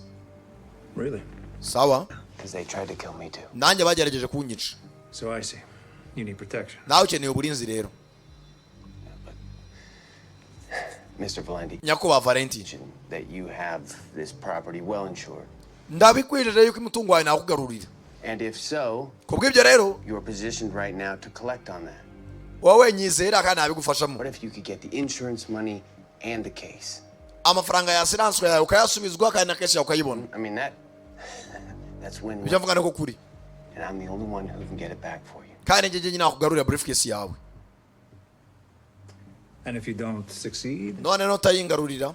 [SPEAKER 18] Really?
[SPEAKER 1] Sawa.
[SPEAKER 6] Because they tried to kill me too.
[SPEAKER 1] Nanjye bagerageje kunyica.
[SPEAKER 18] So I see. You need protection.
[SPEAKER 1] Nawe ukeneye uburinzi rero.
[SPEAKER 6] Mr. Valenti,
[SPEAKER 1] Nyakubahwa Valenti,
[SPEAKER 6] that you have this property well insured.
[SPEAKER 1] Ndabikwijeje yuko umutungo wawe nakugarurira.
[SPEAKER 6] And if so,
[SPEAKER 1] Kubw'ibyo rero,
[SPEAKER 6] you're positioned right now to collect on that.
[SPEAKER 1] Wowe nyizera kandi nabigufashamo.
[SPEAKER 6] What if you could get the insurance money and the case?
[SPEAKER 1] Amafaranga ya assurance yawe ukayasubizwa kandi na case yawe ukayibona.
[SPEAKER 6] I mean that's win.
[SPEAKER 1] Ibyo mvuga niko kuri.
[SPEAKER 6] And I'm the only one who can get it back for you.
[SPEAKER 1] Kandi njye njye nakugarurira briefcase yawe.
[SPEAKER 18] And if you don't succeed,
[SPEAKER 1] None nutayingarurira,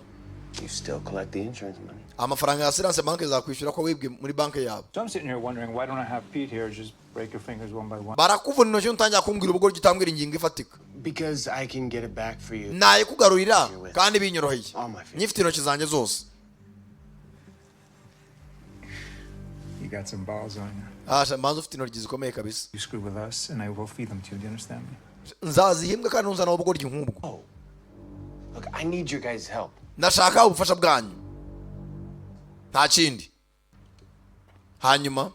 [SPEAKER 6] You still collect the insurance money.
[SPEAKER 1] Amafaranga ya assurance banki zakwishyura ko wibwe muri banki yawe.
[SPEAKER 18] So I'm sitting here wondering, why don't I have Pete here just break your fingers one by one?
[SPEAKER 1] Barakuvuna intoki utangira kumbwira ubwo utambwira ingingo ifatika.
[SPEAKER 6] Because I can get it back for you.
[SPEAKER 1] Nayikugarurira kandi binyoroheye, nyifite intoki zanjye zose.
[SPEAKER 18] You got some balls on you.
[SPEAKER 1] Asha mbanza ufite intoki zikomeye kabisa.
[SPEAKER 18] You screw with us, and I will feed them to you. Do you understand me?
[SPEAKER 1] Nzazihimbwa kandi ntuzana ubugoryi nk'ubwo.
[SPEAKER 6] Look, I need your guys' help.
[SPEAKER 1] Ndashaka ubufasha bwanyu, nta kindi. Hanyuma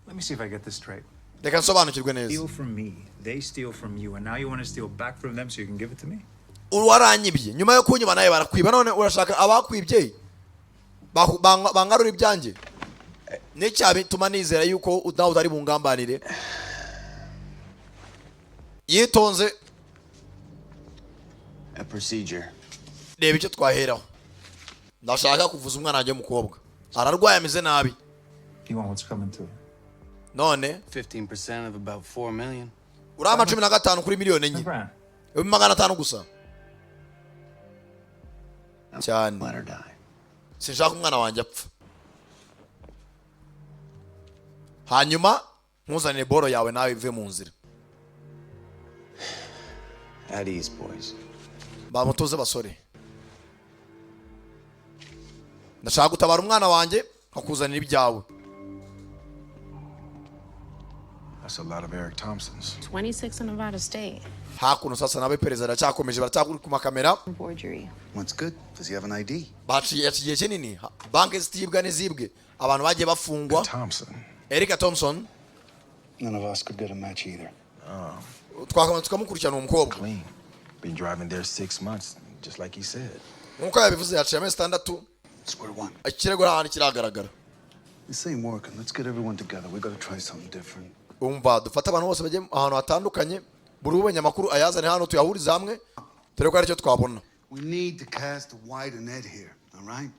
[SPEAKER 18] Let me see if I get this straight.
[SPEAKER 1] Reka nsobanukirwe neza.
[SPEAKER 18] Steal from me, they steal from you, and now you want to steal back from them so you can give it to me?
[SPEAKER 1] Waranyibye, nyuma yo kunyiba nawe barakwiba, none urashaka abakwibye bangarura ibyanjye? N'icyabituma nizera yuko nawe utari bungambanire. Yitonze.
[SPEAKER 6] A procedure.
[SPEAKER 1] Reba icyo twaheraho. Ndashaka kuvuza umwana wanjye w'umukobwa, ararwaye, ameze nabi.
[SPEAKER 18] You want what's coming to you.
[SPEAKER 1] None
[SPEAKER 11] 15% of about 4 million.
[SPEAKER 1] Urampa 15 kuri miliyoni 4, 500,000 gusa cyane. Sinshaka umwana wanjye apfa. Hanyuma ntuzanire boro yawe, nawe ive mu nzira.
[SPEAKER 6] At ease, boys.
[SPEAKER 1] Bamutuze basore, ndashaka gutabara umwana wanjye nkakuzanira ibyawe.
[SPEAKER 17] That's a lot of Eric Thompsons.
[SPEAKER 8] 26 in Nevada State.
[SPEAKER 1] Hakuno sasa nawe perezida aracyakomeje, baracyakuri ku makamera.
[SPEAKER 7] Forgery.
[SPEAKER 15] What's good? Does he have an ID?
[SPEAKER 1] Baciye igihe kinini banki zitibwa n'izibwe, abantu bagiye bafungwa. Erika Thompson.
[SPEAKER 15] None of us could get a match either.
[SPEAKER 1] Twakomeza tukamukurikirana uwo mukobwa.
[SPEAKER 17] Clean. Been driving there 6 months, just like he said.
[SPEAKER 1] Nk'uko yabivuze, yaciye amezi 6.
[SPEAKER 15] Square one.
[SPEAKER 1] Ikirego nta hantu kiragaragara.
[SPEAKER 15] This ain't working. Let's get everyone together. We gotta try something different.
[SPEAKER 1] Umva, dufate abantu bose bajye ahantu hatandukanye, buri ubonye amakuru ayazane hano, tuyahurize hamwe, dore ko aricyo twabona.
[SPEAKER 15] We need to cast a wider net here, all right?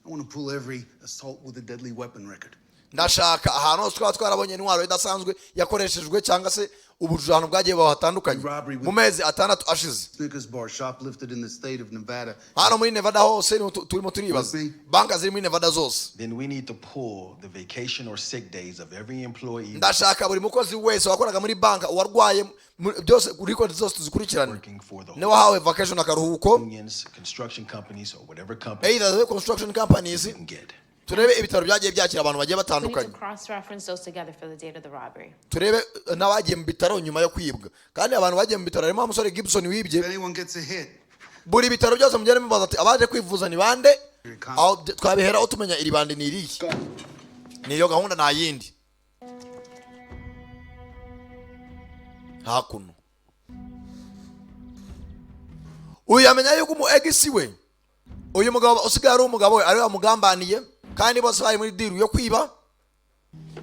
[SPEAKER 15] I want to pull every assault with a deadly weapon record.
[SPEAKER 1] Ndashaka ahantu hose twaba twarabonye intwaro idasanzwe yakoreshejwe cyangwa se ubujura ahantu bwagiye buba hatandukanye mu mezi 6 ashize.
[SPEAKER 15] Snickers bar shoplifted in the state of Nevada.
[SPEAKER 1] Hano muri Nevada hose niho turimo turibaza banka ziri muri Nevada zose.
[SPEAKER 17] Then we need to pull the vacation or sick days of every employee.
[SPEAKER 1] Ndashaka buri mukozi wese wakoraga muri banka uwarwaye byose, record zose tuzikurikirane, niba wahawe vacation, akaruhuko.
[SPEAKER 17] Unions, construction companies, or whatever company.
[SPEAKER 1] Either the construction companies, turebe ibitaro byagiye byakira abantu bagiye
[SPEAKER 8] We need to
[SPEAKER 1] batandukanye.
[SPEAKER 8] cross-reference those together for the date of the robbery.
[SPEAKER 1] Turebe n'abagiye mu bitaro nyuma yo kwibwa, kandi abantu bagiye mu bitaro harimo wa musore Gibson wibye. Buri bitaro byose mugende mubaza ati abaje kwivuza ni bande, aho twabiheraho tumenya iri bande ni irihe. Niyo gahunda, nta yindi. Hakuno uyu yamenya yuko umu ex we, uyu mugabo usigaye ari umugabo we, ariwe wamugambaniye, kandi bose bari muri deal yo kwiba.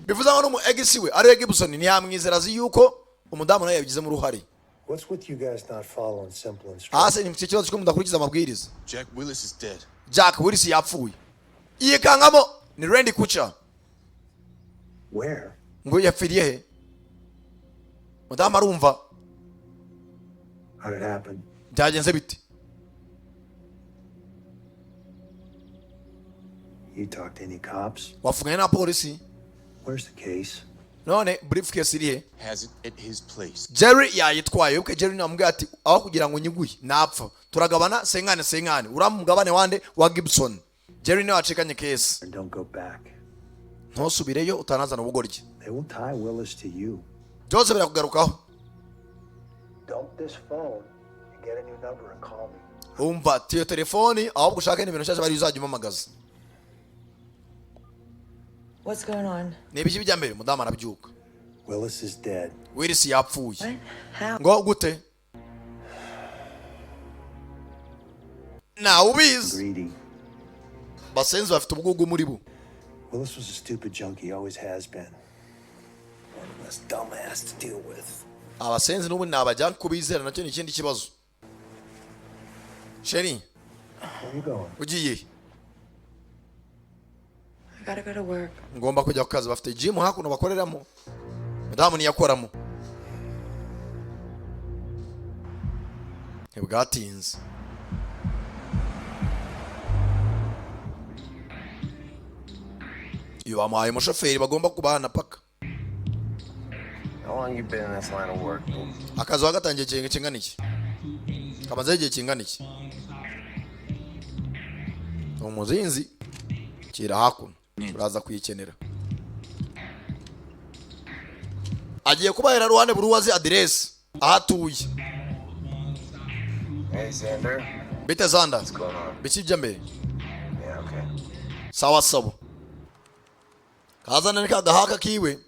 [SPEAKER 1] Bivuze ngo n'umu ex we ariwe Gibson ntiyamwizera, azi yuko umudamu nawe yabigizemo uruhare.
[SPEAKER 13] What's with you guys not following simple instructions?
[SPEAKER 1] Hasi ni ikibazo cy'uko mudakurikiza amabwiriza.
[SPEAKER 6] Jack Willis is dead.
[SPEAKER 1] Jack Willis yapfuye. Yikangamo, ni Randy Kucha.
[SPEAKER 13] Where?
[SPEAKER 1] Ngo yapfiriye he? Mudamu arumva.
[SPEAKER 13] How'd it happen?
[SPEAKER 1] Byagenze bite?
[SPEAKER 13] You talked to any cops?
[SPEAKER 1] Wavuganye na polisi?
[SPEAKER 13] Where's the case?
[SPEAKER 1] None briefcase iri he?
[SPEAKER 6] Has it at his place.
[SPEAKER 1] Jerry yayitwaye. Ubwe Jerry namubwiye ati aho kugira ngo nyiguye napfa, turagabana senkane senkane, uriya mugabane wande wa Gibson. Jerry niwe wacikanye case.
[SPEAKER 13] And don't go back.
[SPEAKER 1] Ntusubireyo utanazana ubugoryi.
[SPEAKER 13] They will tie Willis to you.
[SPEAKER 1] Byose birakugarukaho.
[SPEAKER 13] Dump this phone and get a new number and call me.
[SPEAKER 1] Umva, tiyo telefoni, ahubwo ushake n'ibintu nshyashya bari uzajya umpamagaza.
[SPEAKER 10] What's going on?
[SPEAKER 1] Ni ibiki bijya mbere? Mudamu arabyuka.
[SPEAKER 13] Willis is dead.
[SPEAKER 1] Willis yapfuye.
[SPEAKER 10] What? How?
[SPEAKER 1] Ngo gute? Ntawe ubizi.
[SPEAKER 13] Greedy.
[SPEAKER 1] Basenzi bafite ubwugu muri bo.
[SPEAKER 13] Willis was a stupid junkie, always has been. One less dumbass to deal with.
[SPEAKER 1] Abasenzi n'ubundi ni abajya kubizera, nacyo ni ikindi kibazo, chérie.
[SPEAKER 13] Where you going?
[SPEAKER 1] Ugiye he?
[SPEAKER 10] I gotta go to work.
[SPEAKER 1] Ngomba kujya ku kazi. Bafite gym hakuno bakoreramo, mudamu niyakoramo. Ntibwatinze. Iyo bamuhaye umushoferi bagomba kubana paka.
[SPEAKER 6] How long you been in this line of work?
[SPEAKER 1] Akazi wagatangiye igihe kingana iki? Kamazeho igihe kingana iki? Umuzinzi kira hakuno, turaza kuyikenera. Agiye kubahera ruhande buri uwazi aderesi aho atuye.
[SPEAKER 6] Hey, Xander.
[SPEAKER 1] Bite Zanda?
[SPEAKER 6] What's going on?
[SPEAKER 1] Biki bijya mbere?
[SPEAKER 6] Yeah, okay.
[SPEAKER 1] Sawa sawa. Kazana ni kagahaka kiwe,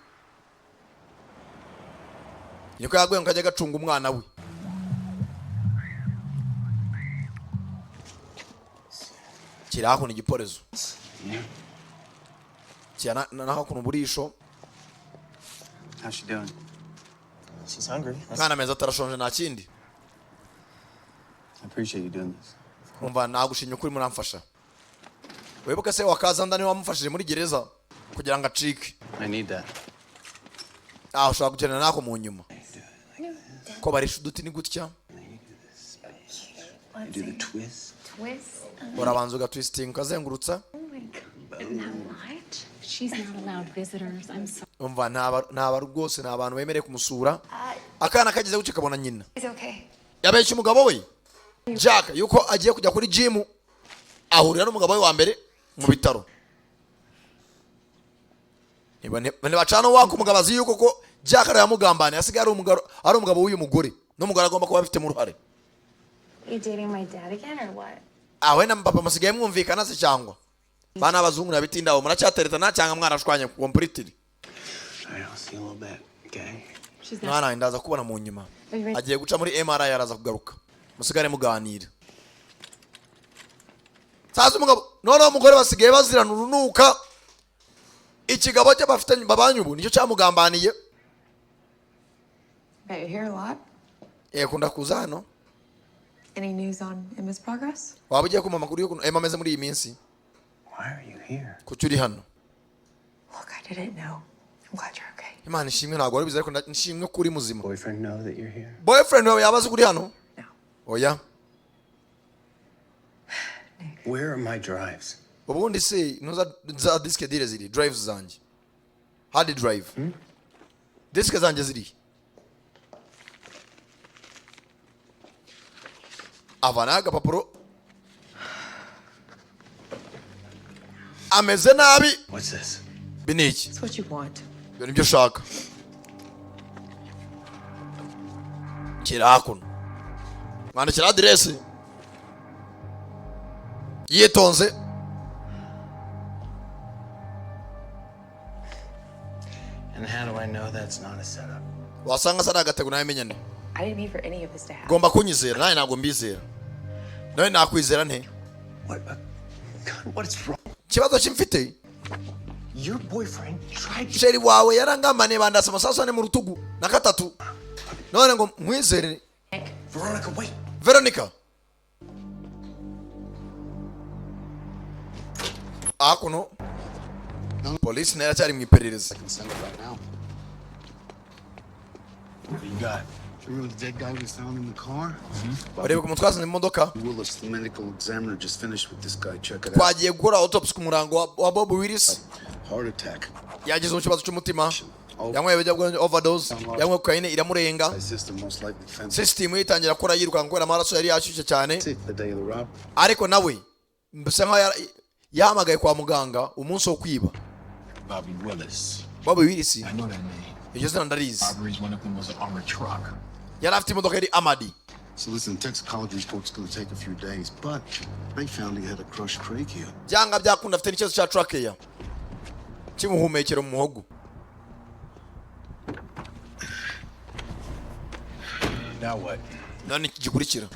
[SPEAKER 1] niko yaguye ngo kajya gacunga umwana we. Kiri hakuno igiporezo. Kira naho hakuno uburisho.
[SPEAKER 11] How's she doing? She's hungry.
[SPEAKER 1] Mwana meza, atarashonje, nta kindi.
[SPEAKER 11] I appreciate you doing this.
[SPEAKER 1] Umva, nagushimye ukuri muramfasha. Wibuke se wakaza niwe wamufashije muri gereza kugira ngo acike.
[SPEAKER 11] I need that.
[SPEAKER 1] Ah, ushobora kugenda nako mu nyuma ko barisha uduti ni gutya.
[SPEAKER 11] You do the twist.
[SPEAKER 7] Twist.
[SPEAKER 1] Urabanza ugatwistinga, ukazengurutsa.
[SPEAKER 7] Oh my God. Now what? She's not allowed visitors. I'm sorry.
[SPEAKER 1] Umva, ntaba rwose, nta bantu bemerewe kumusura. Akana kageze gutya kabona nyina.
[SPEAKER 7] It's okay.
[SPEAKER 1] Yabeshye umugabo we Jack yuko agiye kujya kuri gym, ahurira n'umugabo we wa mbere mu bitaro. Ntibacana uwaka. Umugabo azi yuko ko Jack ariwe yamugambaniye, asigaye ari umugabo w'uyu mugore, n'umugore agomba kuba abifitemo uruhare.
[SPEAKER 7] You dating my dad again or what?
[SPEAKER 1] Awe na papa musigaye mwumvikana se, cyangwa bana abazungu nabitindaho, muracyateretana cyangwa mwarashwanye completely?
[SPEAKER 11] All right, I'll see you in a little bit. Okay.
[SPEAKER 7] She's not.
[SPEAKER 1] Mwana wanjye, ndaza kubona mu nyuma.
[SPEAKER 7] Are you ready?
[SPEAKER 1] Agiye guca muri MRI, araza kugaruka, musigare muganira. Sasa umugabo noneho umugore basigaye bazirana urunuka. Ikigabo cye bafitanye babanye ubu nicyo cyamugambaniye.
[SPEAKER 10] Bet you're here a lot.
[SPEAKER 1] Yakunda kuza hano.
[SPEAKER 10] Any news on Emma's progress?
[SPEAKER 1] Waba ugiye kumva amakuru y'ukuntu Emma ameze muri iyi minsi?
[SPEAKER 11] Why are you here?
[SPEAKER 1] Kuki uri hano?
[SPEAKER 10] Look, I didn't know. I'm glad you're okay.
[SPEAKER 1] Imana ishimwe, ntabwo wari ubizi, ariko nishimwe ko uri muzima.
[SPEAKER 11] Boyfriend know that you're here?
[SPEAKER 1] Boyfriend wawe yaba azi ko uri hano? Oya.
[SPEAKER 11] Where are my drives?
[SPEAKER 1] Ubundi se ntuza za disque dur ziri, drives zanjye, hard drive, disque zanjye ziri? Avanaho agapapuro, ameze nabi.
[SPEAKER 11] What's this?
[SPEAKER 1] Ibi ni iki?
[SPEAKER 10] It's what you want.
[SPEAKER 1] Ibyo nibyo ushaka. Kira hakuno, mwandikira aderesi yitonze.
[SPEAKER 11] And how do I know that's not a setup?
[SPEAKER 1] Wasanga asa n'agatego nawe menyane.
[SPEAKER 10] I didn't mean for any of this to happen.
[SPEAKER 1] Ugomba kunyizera nawe. Ntabwo mbizera nawe, nakwizera nte?
[SPEAKER 11] God, what is wrong?
[SPEAKER 1] Ikibazo kimfite.
[SPEAKER 11] Your boyfriend tried to.
[SPEAKER 1] Chéri wawe yarangambaniye, bandasa amasasu ane mu rutugu na gatatu, none ngo nkwizere?
[SPEAKER 11] Veronica, wait.
[SPEAKER 1] Veronica, hakuno polisi nayo iracyari mu iperereza.
[SPEAKER 15] Send it right now.
[SPEAKER 11] What do you got?
[SPEAKER 15] Remember the dead guy we found in the car?
[SPEAKER 1] Urebe ku mutwe wazanye mu modoka.
[SPEAKER 15] Willis, the medical examiner, just finished with this guy. Check it out.
[SPEAKER 1] Twagiye gukora autopsy ku murango wa Bob Willis.
[SPEAKER 15] Heart attack.
[SPEAKER 1] Yagize mu kibazo cy'umutima, yanyweye ibiyobyabwenge, overdose, yanyweye kokayine iramurenga.
[SPEAKER 15] His system most likely fence
[SPEAKER 1] System ye itangira gukora yirukanka kubera amaraso yari yashyushye cyane.
[SPEAKER 15] the day of the robbery.
[SPEAKER 1] Ariko nawe bisa nkaho yahamagaye kwa muganga umunsi wo kwiba.
[SPEAKER 17] Bobby Willis.
[SPEAKER 1] Bob Willis.
[SPEAKER 17] I know that name.
[SPEAKER 1] Iryo zina ndarizi.
[SPEAKER 17] Robberies, one of them was an armored truck.
[SPEAKER 1] Yari afite imodoka yari armored.
[SPEAKER 15] So listen, toxicology report's going to take a few days, but they found he had a crushed trachea.
[SPEAKER 1] Byanga byakunda afite n'ikibazo cya trachea, cy'ubuhumekero mu muhogo.
[SPEAKER 17] Now what?
[SPEAKER 1] None iki gikurikira?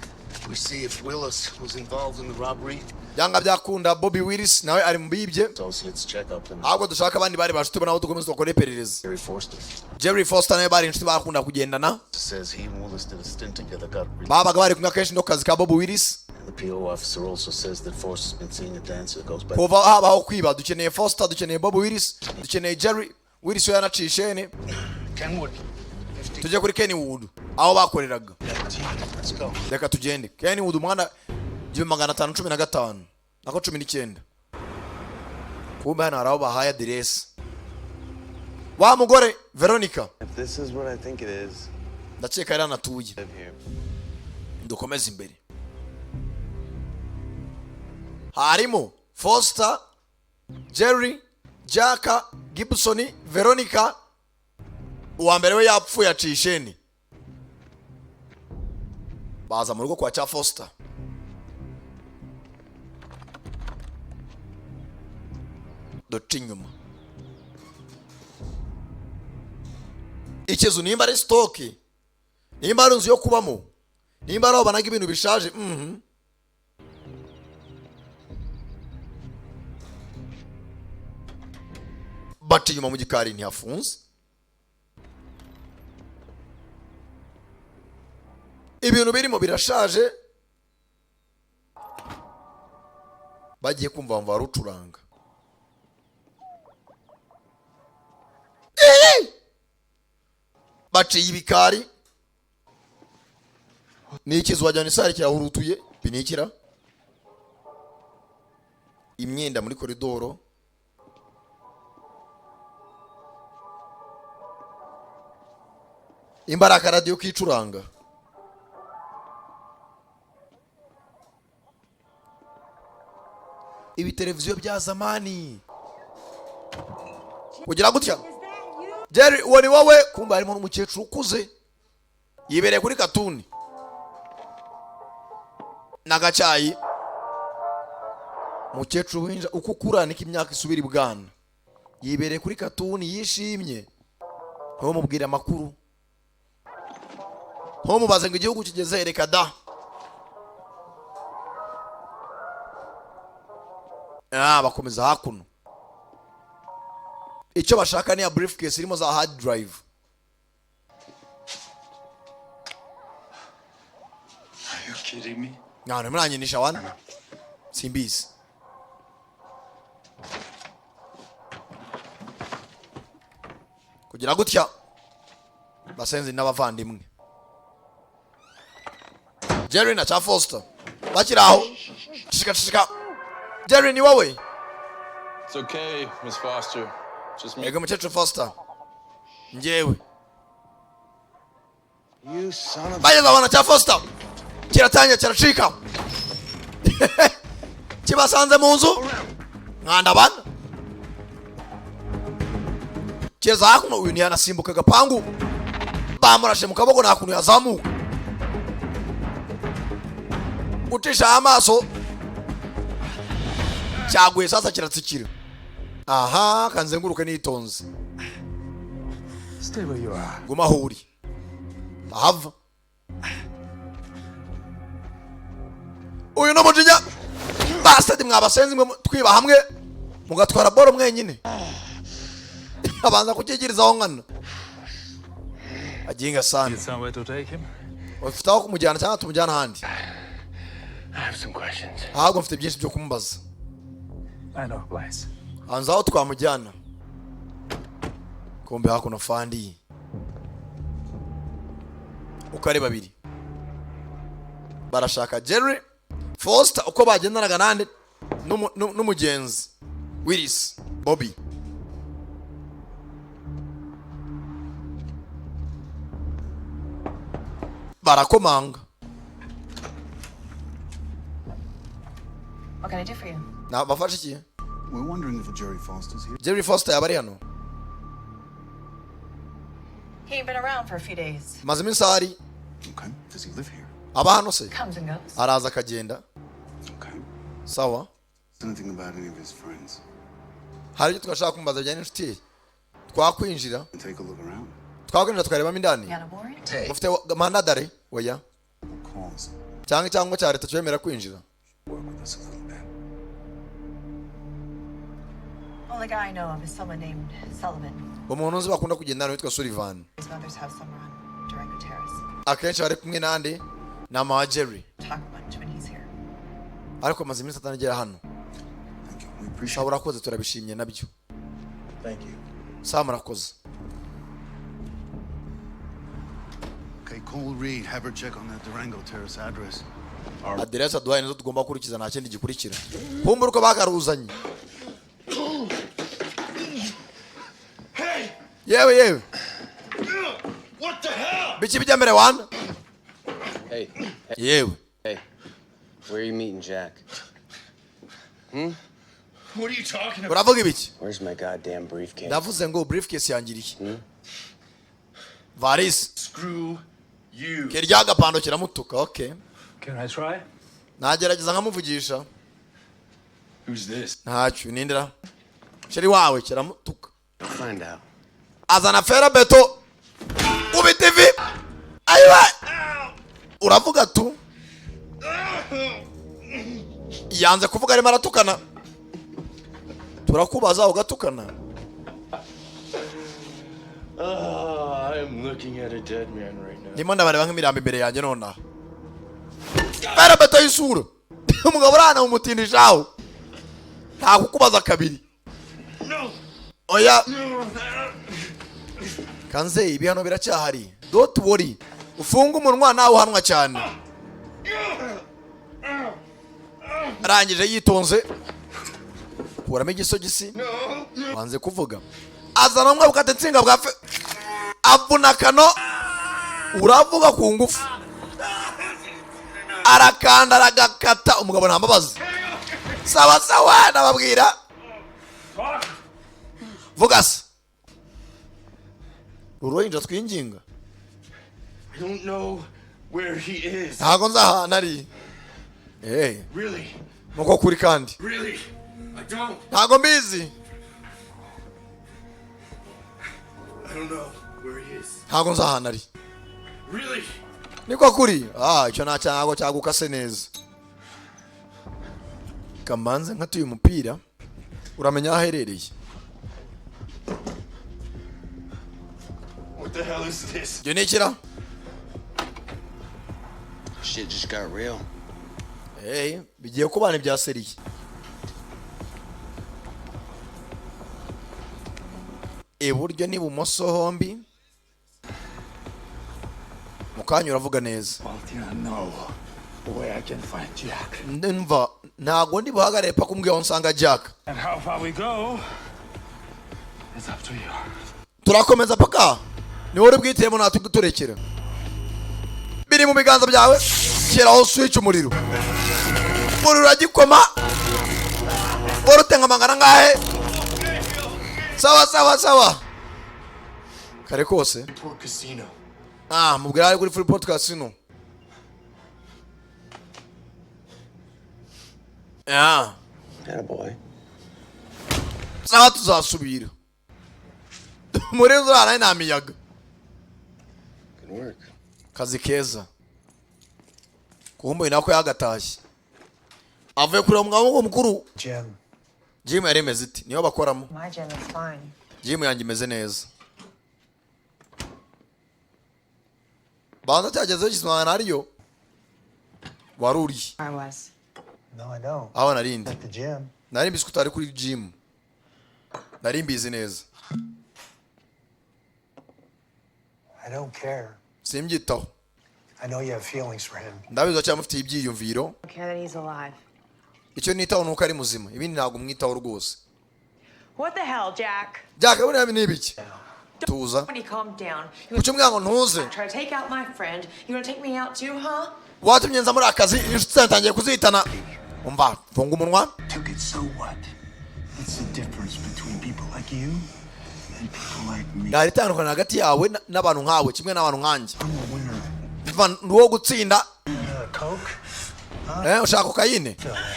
[SPEAKER 15] We see if Willis was involved in the robbery.
[SPEAKER 1] Byanga byakunda Bobby Willis nawe ari mu bibye.
[SPEAKER 15] Associates check up and
[SPEAKER 1] Ahubwo dushaka abandi bari bashuti nabo, dukomeze dukore iperereza.
[SPEAKER 15] Jerry Forster
[SPEAKER 1] Jerry Foster nawe bari inshuti, bakunda kugendana.
[SPEAKER 15] says he and Willis did a stint together. Got
[SPEAKER 1] Babaga bari kumwe akenshi no ku kazi ka Bob Willis.
[SPEAKER 15] The PO officer also says that Forster's been seeing a dancer that goes by.
[SPEAKER 1] Kuva habaho kwiba, dukeneye Foster, dukeneye Bob Willis, dukeneye Jerry Willis we yanaciye ishene.
[SPEAKER 15] Kenwood.
[SPEAKER 1] Tujye kuri Kenwood aho bakoreraga.
[SPEAKER 15] Let's go.
[SPEAKER 1] Reka tugende Kenwood, umuhanda 1515 nako 19. Kumbe hano hari aho bahaye aderesi wa mugore Veronica.
[SPEAKER 6] If this is what I think it is,
[SPEAKER 1] Ndakeka yari anatuye.
[SPEAKER 6] Live here.
[SPEAKER 1] Dukomeze imbere, harimo Foster, Jerry, Jack Gibson, Veronica. Uwa mbere we yapfuye, aciye isheni. Baza mu rugo kwa cya Foster. Duca inyuma ikizu, nimba ari stock, nimba ari inzu yo kubamo, nimba ari aho banaga ibintu bishaje. Baca inyuma mu gikari, ntihafunze. Ibintu birimo birashaje. Bagiye kumva bumva barucuranga. Eee! Baciye ibikari, ni ikizu wajyana isari kirahurutuye binikira imyenda muri koridoro. Imba ari akaradiyo kicuranga. Ibiteleviziyo bya zamani kugira gutya. Jerry, uwo ni wowe? Kumva harimo n'umukecuru ukuze yibereye kuri katuni n'agacyayi. Umukecuru winja uko ukura niko imyaka isubira ibwana. Yibereye kuri katuni yishimye. Ntumubwire amakuru, ntumubaze ngo igihugu kigeze, reka da. Ah, bakomeza hakuno. Icyo bashaka ni ya briefcase irimo za hard drive.
[SPEAKER 12] Are you kidding me?
[SPEAKER 1] Ntabwo muranyinisha wana, simbizi. Kugira gutya basenzi n'abavandimwe Jerry na cha Foster bakiri aho. Cishika, cishika. Jerry, ni wowe?
[SPEAKER 19] It's okay, Miss Foster. Just me.
[SPEAKER 1] Yego mukecuru Foster, njyewe.
[SPEAKER 11] You son of
[SPEAKER 1] Bageze babona cya Foster kiratangira kiracika, kibasanze mu nzu mwanda bana keza hakuno. Uyu ntiyanasimbuka agapangu, bamurashe mu kaboko, nta kuntu yazamuka. Gucisha amaso cyaguye sasa kiratsikira. Aha kanzenguruke nitonze.
[SPEAKER 12] Stay where you are.
[SPEAKER 1] Guma aho uri, ahava uyu ni umujinya. Basedi mwabasenzi mwe, twiba hamwe mugatwara boro mwenyine. Abanza kukigirizaho nkana aginga sana.
[SPEAKER 12] Somewhere to take him?
[SPEAKER 1] Ufite aho kumujyana cyangwa tumujyana ahandi?
[SPEAKER 11] I have some questions.
[SPEAKER 1] Ahubwo mfite byinshi byo kumubaza.
[SPEAKER 12] I know a place.
[SPEAKER 1] Hanze aho twamujyana. Kumbe hakuno fandi uko ari babiri barashaka Jerry Foster uko bagendanaga nande n'umugenzi Willis Bobby. Barakomanga.
[SPEAKER 10] What can I do for you?
[SPEAKER 1] Na bafashe iki?
[SPEAKER 15] We're wondering if Jerry Foster's here.
[SPEAKER 1] Jerry Foster yaba ari hano?
[SPEAKER 10] He ain't been around for a few days.
[SPEAKER 1] Maze iminsi ahari.
[SPEAKER 15] Okay. Does he live here?
[SPEAKER 1] Aba hano se?
[SPEAKER 10] Comes and goes.
[SPEAKER 1] Araza akagenda. Sawa.
[SPEAKER 15] Anything about any of his friends?
[SPEAKER 1] Hari ibyo twashaka kumubaza bijyanye n'inshuti ye. Twakwinjira?
[SPEAKER 15] And take a look around.
[SPEAKER 1] Twakwinjira tukarebamo indani?
[SPEAKER 10] You got a warrant?
[SPEAKER 1] Mufite mandadare oya
[SPEAKER 15] Calls.
[SPEAKER 1] cyangwa icyangombwa cya leta cyemera kwinjira?
[SPEAKER 15] Work with us a little bit.
[SPEAKER 10] Only guy I know of is someone named Sullivan.
[SPEAKER 1] Umuntu uzi bakunda kugendana witwa Sullivan.
[SPEAKER 10] His mother's house somewhere on Durango Terrace.
[SPEAKER 1] Akenshi bari kumwe n'andi ni ama wa Jerry.
[SPEAKER 10] Talk much when he's here.
[SPEAKER 1] Ariko amaze iminsi atanagera hano. Sawa, urakoze, turabishimye nabyo.
[SPEAKER 13] Thank you.
[SPEAKER 1] Sawa, murakoze.
[SPEAKER 15] Okay, call Reed. Have her check on that Durango Terrace address.
[SPEAKER 1] Aderesi aduhaye nizo tugomba gukurikiza, nta kindi gikurikira. Kumbura uko bakaruzanye. Yewe yewe!
[SPEAKER 11] What the hell?
[SPEAKER 1] Biki bijya mbere wana?
[SPEAKER 6] Hey.
[SPEAKER 1] Yewe!
[SPEAKER 6] Hey. Where are you meeting Jack? Hmm?
[SPEAKER 11] What are you talking about?
[SPEAKER 1] Uravuga ibiki?
[SPEAKER 6] Where's my goddamn briefcase?
[SPEAKER 1] Ndavuze ngo briefcase yangiriye varisi.
[SPEAKER 11] Screw you.
[SPEAKER 1] Kirya agapando kiramutuka. Okay.
[SPEAKER 12] Can I try?
[SPEAKER 1] Nagerageza nkamuvugisha.
[SPEAKER 11] Who's this?
[SPEAKER 1] Ntacyo, nindira chéri wawe kiramutuka.
[SPEAKER 6] I'll find out.
[SPEAKER 1] Azana ferabeto ubita ivi. Ayiwe, uravuga tu. Yanze kuvuga, arimo aratukana. Turakubaza ugatukana.
[SPEAKER 11] I'm looking at a dead man right now.
[SPEAKER 1] Ndimo ndabareba nk'imirambo imbere yanjye nonaha. Ferabeto y'isura, umugabo urana umutindishaho, nta kukubaza kabiri. Oya kanze, ibihano biracyahari, don't worry. Ufunge umunwa nawe uhanwa cyane. Arangije yitonze kuramo igisogisi, wanze kuvuga, azana umwe bukata insinga bwa fe, avuna akano, uravuga ku ngufu, arakanda aragakata. Umugabo nta mbabazi. Sawa sawa, nababwira vuga se uruhinja twinginga.
[SPEAKER 11] I don't know where he is.
[SPEAKER 1] Ntabwo nzi ahantu ari. Eh.
[SPEAKER 11] Really?
[SPEAKER 1] Nuko kuri kandi.
[SPEAKER 11] Really? I don't.
[SPEAKER 1] Ntabwo mbizi.
[SPEAKER 11] I don't know where he is.
[SPEAKER 1] Ntabwo nzi ahantu ari.
[SPEAKER 11] Really?
[SPEAKER 1] Niko kuri. Ah, icyo nta cyago cyagukase neza. Kamanze nkatuye umupira, uramenya aho aherereye.
[SPEAKER 11] What the hell is this?
[SPEAKER 1] Ibyo ni ikira.
[SPEAKER 6] Shit just got real.
[SPEAKER 1] Hey, bigiye kubana ibya sérieux. Iburyo n'ibumoso hombi mu kanya uravuga neza.
[SPEAKER 12] I know where I can find Jack.
[SPEAKER 1] Ndumva ntabwo ndi buhagarare paka umbwiye aho nsanga Jack.
[SPEAKER 12] And how far we go is up to you.
[SPEAKER 1] Turakomeza paka ni wowe bwitiyemo, natwe turekera biri mu biganza byawe. Shyiraho switch, umuriro, umuriro uragikoma wari nka magana angahe? Sawa sawa sawa, kare kose.
[SPEAKER 11] Port Casino.
[SPEAKER 1] Ah, mubwira ari kuri Freeport Casino. Ah.
[SPEAKER 6] Attaboy.
[SPEAKER 1] Sawa, tuzasubira muri nzara nta miyaga.
[SPEAKER 6] Good work.
[SPEAKER 1] Kazi keza. Kumbe nako yagatashye avuye kureba umugabo mukuru.
[SPEAKER 13] Jim.
[SPEAKER 1] Gym yari imeze iti? Niyo bakoramo.
[SPEAKER 10] My gym is fine.
[SPEAKER 1] Gym yanjye imeze neza. Banza cyagezeho kisanga nariyo wari uriye.
[SPEAKER 10] I was.
[SPEAKER 13] No, I don't.
[SPEAKER 1] Aho narindi.
[SPEAKER 13] At the gym.
[SPEAKER 1] Nari mbizi ko utari kuri gym, nari mbizi neza.
[SPEAKER 13] I don't care.
[SPEAKER 1] Simbyitaho.
[SPEAKER 13] I know you have feelings for him.
[SPEAKER 1] Ndabizi cyangwa mufitiye ibyiyumviro.
[SPEAKER 10] I don't care that he's alive.
[SPEAKER 1] Icyo nitaho ni uko ari muzima, ibindi ntabwo mwitaho rwose.
[SPEAKER 10] What the hell, Jack?
[SPEAKER 1] Jack, buriya ni ibiki? Tuza.
[SPEAKER 10] When you calm down. You
[SPEAKER 1] Kuki umbwira ngo ntuze?
[SPEAKER 10] try to take out my friend. You gonna take me out too, huh?
[SPEAKER 1] Watumye nza muri akazi, inshuti zanjye tangiye kuzihitana. Umva, funga umunwa.
[SPEAKER 13] Took it, so what? It's the difference between people like you and people like me.
[SPEAKER 1] Hari itandukanye hagati yawe n'abantu nkawe kimwe n'abantu nkanjye. Mva, ndi uwo gutsinda.
[SPEAKER 13] Coke?
[SPEAKER 1] Eh, ushaka kokayine?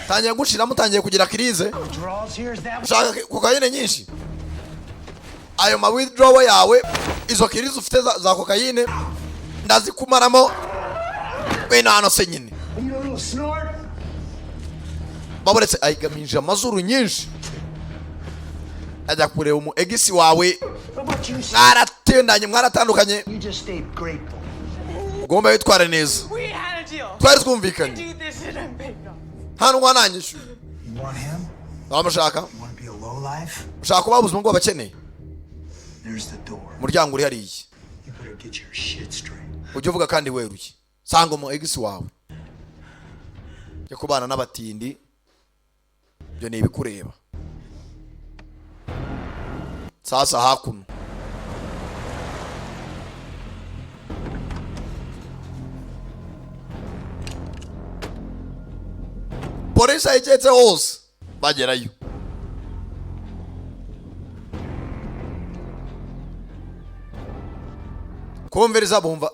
[SPEAKER 1] Tangiye gushiramo, utangiye kugira crise.
[SPEAKER 13] Withdrawals here, is that
[SPEAKER 1] Ushaka kokayine nyinshi? Ayo ma withdrawal yawe, izo crise ufite za kokayine ndazikumaramo. Wena hano se nyine.
[SPEAKER 13] You little snort?
[SPEAKER 1] Baburetse ayigaminje amazuru nyinshi, ajya kureba umu ex wawe.
[SPEAKER 13] What about you?
[SPEAKER 1] Mwaratendanye, mwaratandukanye.
[SPEAKER 13] You just stay grateful.
[SPEAKER 1] Ugomba witware neza.
[SPEAKER 10] We had a deal.
[SPEAKER 1] Twari twumvikanye.
[SPEAKER 10] Do this and I'm paid off.
[SPEAKER 1] Nta n'ubwo nanyishyuye.
[SPEAKER 13] You want him?
[SPEAKER 1] Wamushaka?
[SPEAKER 13] You want to be a low life?
[SPEAKER 1] Ushaka kuba ubuzima bw'abakene?
[SPEAKER 13] There's the door.
[SPEAKER 1] Umuryango uri hariya.
[SPEAKER 13] You better get your shit straight.
[SPEAKER 1] Ujye uvuga kandi weruye. Sanga umu ex wawe jya kubana n'abatindi, ibyo ni ibikureba. Sasa hakuno polisi ayiketse hose, bagerayo. Kumviriza, bumva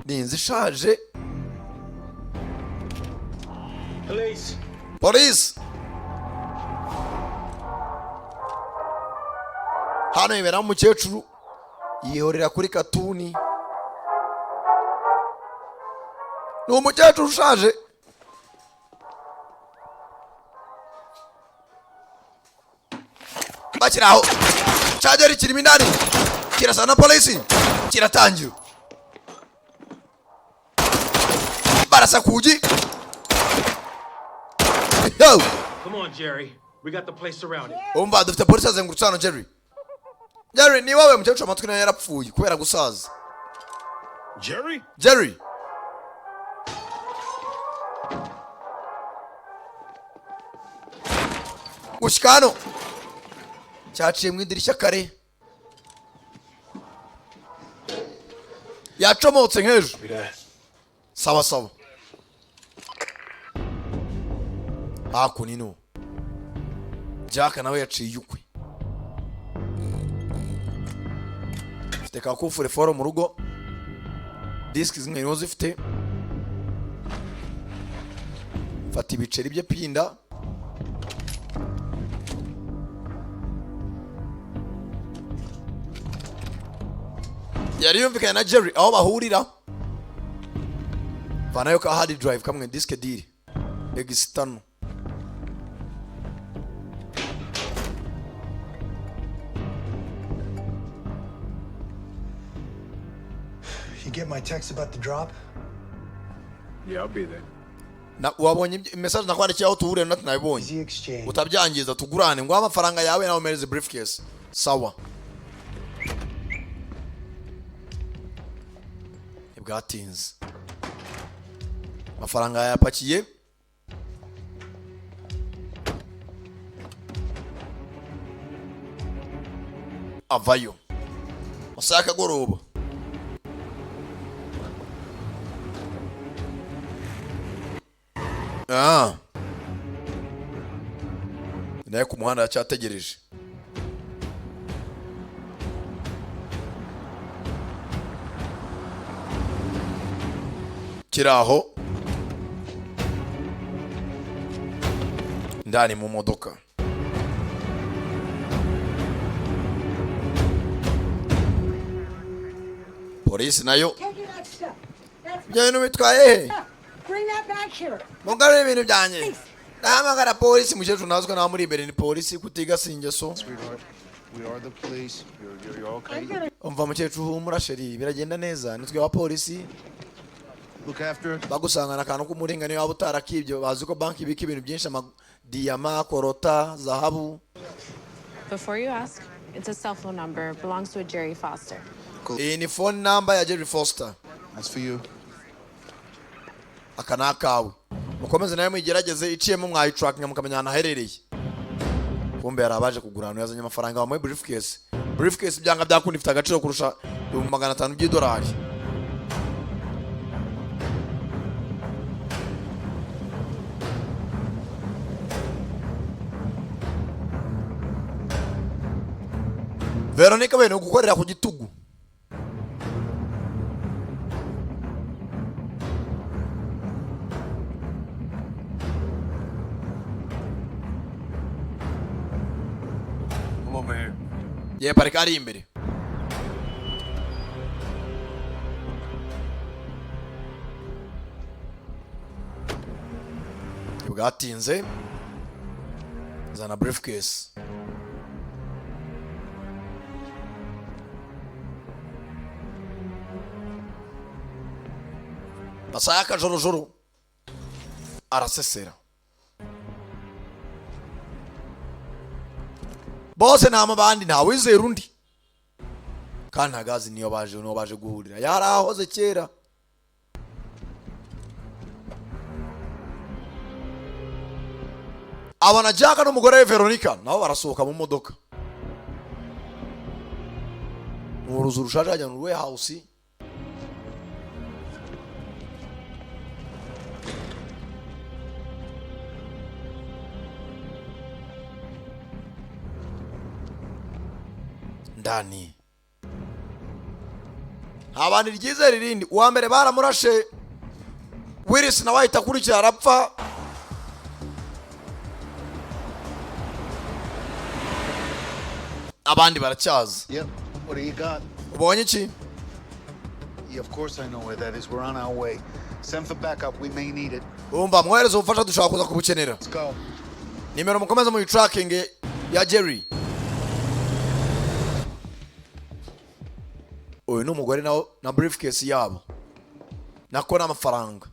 [SPEAKER 1] ni inzu ishaje.
[SPEAKER 11] Police.
[SPEAKER 1] Polisi hano iberamo. Umukecuru yihorera kuri katuni, ni umukecuru ushaje. Bakiri aho, Cya Jerry kirimo indani, kirasa na polisi, kiratangira barasa kugi. Yo!
[SPEAKER 11] Come on, Jerry. We got the place surrounded.
[SPEAKER 1] Umva, dufite polisi azengurutse hano. Jerry, Jerry, ni wowe? Mukecuru amatwi nayo yarapfuye kubera gusaza.
[SPEAKER 11] Jerry?
[SPEAKER 1] Jerry, gushyika hano cyaciye mu idirishya kare, yacomotse nk'ejo. Sawa sawa. Hakuno ino Jack nawe yaciye ukwe, afite ka coffre-fort mu rugo, disiki zimwe niho zifite. Fata ibiceri bye pinda. Yari yumvikanye na Jerry aho bahurira, vanayo ka hard drive kamwe, disque dur external.
[SPEAKER 13] You get my text about the drop?
[SPEAKER 6] Yeah, I'll be there.
[SPEAKER 1] Na wabonye message nakwandikiye aho tuhuriye? Natwe nabibonye. Utabyangiza, tugurane ngo amafaranga yawe nawe umereze briefcase. Sawa, ntibwatinze, amafaranga yayapakiye. Avayo masaha y'akagoroba. Ah. Naye ku muhanda aracyategereje. Kiri aho ndani mu modoka. Polisi nayo.
[SPEAKER 20] Taking that stuff. That's
[SPEAKER 1] Ibyo bintu bitwaye he?
[SPEAKER 20] Bring that back here.
[SPEAKER 1] Mugarure ibintu byanjye, ndahamagara polisi. Mukecuru ntazwi nawe muri imbere ni polisi kutiga si ingeso.
[SPEAKER 15] Sweetheart, we are the police. You're okay.
[SPEAKER 1] Umva mukecuru, humura chérie, biragenda neza, nitwe wa polisi.
[SPEAKER 15] Look after it.
[SPEAKER 1] Bagusangana akantu k'umuringanire waba utarakibye, bazi ko banki ibika ibintu byinshi, amadiyama, korota, zahabu.
[SPEAKER 8] Before you ask, it's a cell phone number, belongs to a Jerry Foster.
[SPEAKER 1] Iyi ni phone number ya Jerry Foster.
[SPEAKER 15] That's for you.
[SPEAKER 1] Aka ni akawe, mukomeze nawe muyigerageze, iciyemo mwayiturakinga mukamenya ahantu aherereye. Kumbe hari abaje kugura ahantu yazanye amafaranga, bamuhe briefcase. Briefcase byanga byakunda ifite agaciro kurusha 500,000 by'idolari. Veronica bene gukorera ku gitugu.
[SPEAKER 6] I'm over here.
[SPEAKER 1] Ye, parika ari imbere. Bwatinze, zana briefcase. Masaha y'akajorojoro arasesera bose, nta mabandi, ntawizera undi, kandi ntagazi niyo baje, niyo baje guhurira, yari ahoze kera. Abona Jack n'umugore we Veronica nabo barasohoka mu modoka mu ruzu rushaje hajya mu warehouse. Ndani nta ryizere irindi. Uwa mbere baramurashe, Willis nawe ahita akurikira arapfa. Abandi baracyaza.
[SPEAKER 15] Yep. What do you got?
[SPEAKER 1] Ubonye iki?
[SPEAKER 15] Yeah, of course I know where that is. We're on our way. Send for backup. We may need it.
[SPEAKER 1] Umva, mwohereze ubufasha, dushobora kuza kubukenera.
[SPEAKER 15] Let's go.
[SPEAKER 1] Nimero mukomeze mu tracking ya Jerry. Uyu ni umugore nawe na briefcase yabo, nako n'amafaranga.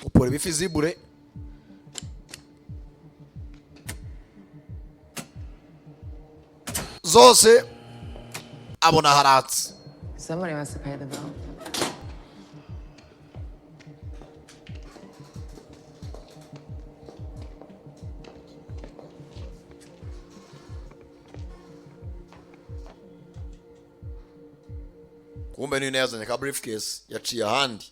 [SPEAKER 1] Upora ibifi zibure. Zose abona haratse.
[SPEAKER 10] Somebody must have paid the bill.
[SPEAKER 1] Kumbe niyo yazanye ka briefcase yaciye ahandi.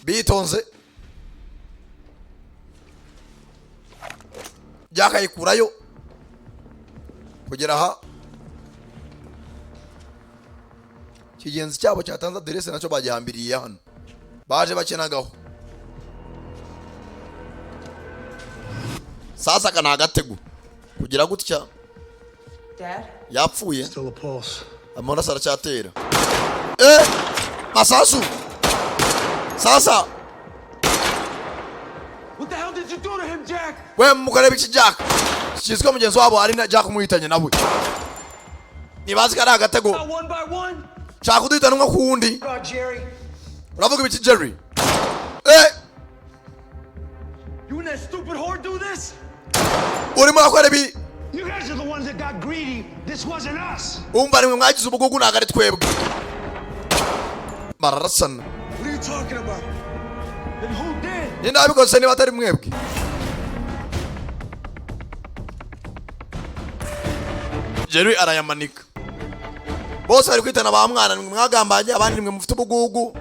[SPEAKER 1] Bitonze byakayikurayo kugera aha. Ikigenzi cyabo cyatanze aderese nacyo bagihambiriye hano, baje bakenagaho. Sasa aka ni agatego kugira gutya.
[SPEAKER 10] Dad?
[SPEAKER 1] Yapfuye, amaraso aracyatera. Eh, masasu sasa.
[SPEAKER 11] What the hell did you do to him, Jack?
[SPEAKER 1] We mukareba iki Jack kizwi mugenzi wabo ari na Jack umuhitanye nawe, ntibazi ko ari agatego.
[SPEAKER 11] Not one by one.
[SPEAKER 1] Shaka kuduhitana umwe ku wundi.
[SPEAKER 13] About Jerry.
[SPEAKER 1] Uravuga ibiki, Jerry? Eh.
[SPEAKER 11] You and that stupid whore do this?
[SPEAKER 1] Urimo urakora ibi?
[SPEAKER 13] You guys are the ones that got greedy. This wasn't us.
[SPEAKER 1] Umva, nimwe mwagize ubugugu, ntabwo ari twebwe. Bararasana.
[SPEAKER 11] What are you talking about? Then who did?
[SPEAKER 1] Ninde wabikoze niba atari mwebwe? Jerry arayamanika. Bose bari kwitana ba mwana, nimwe mwagambanye, abandi nimwe mufite ubugugu.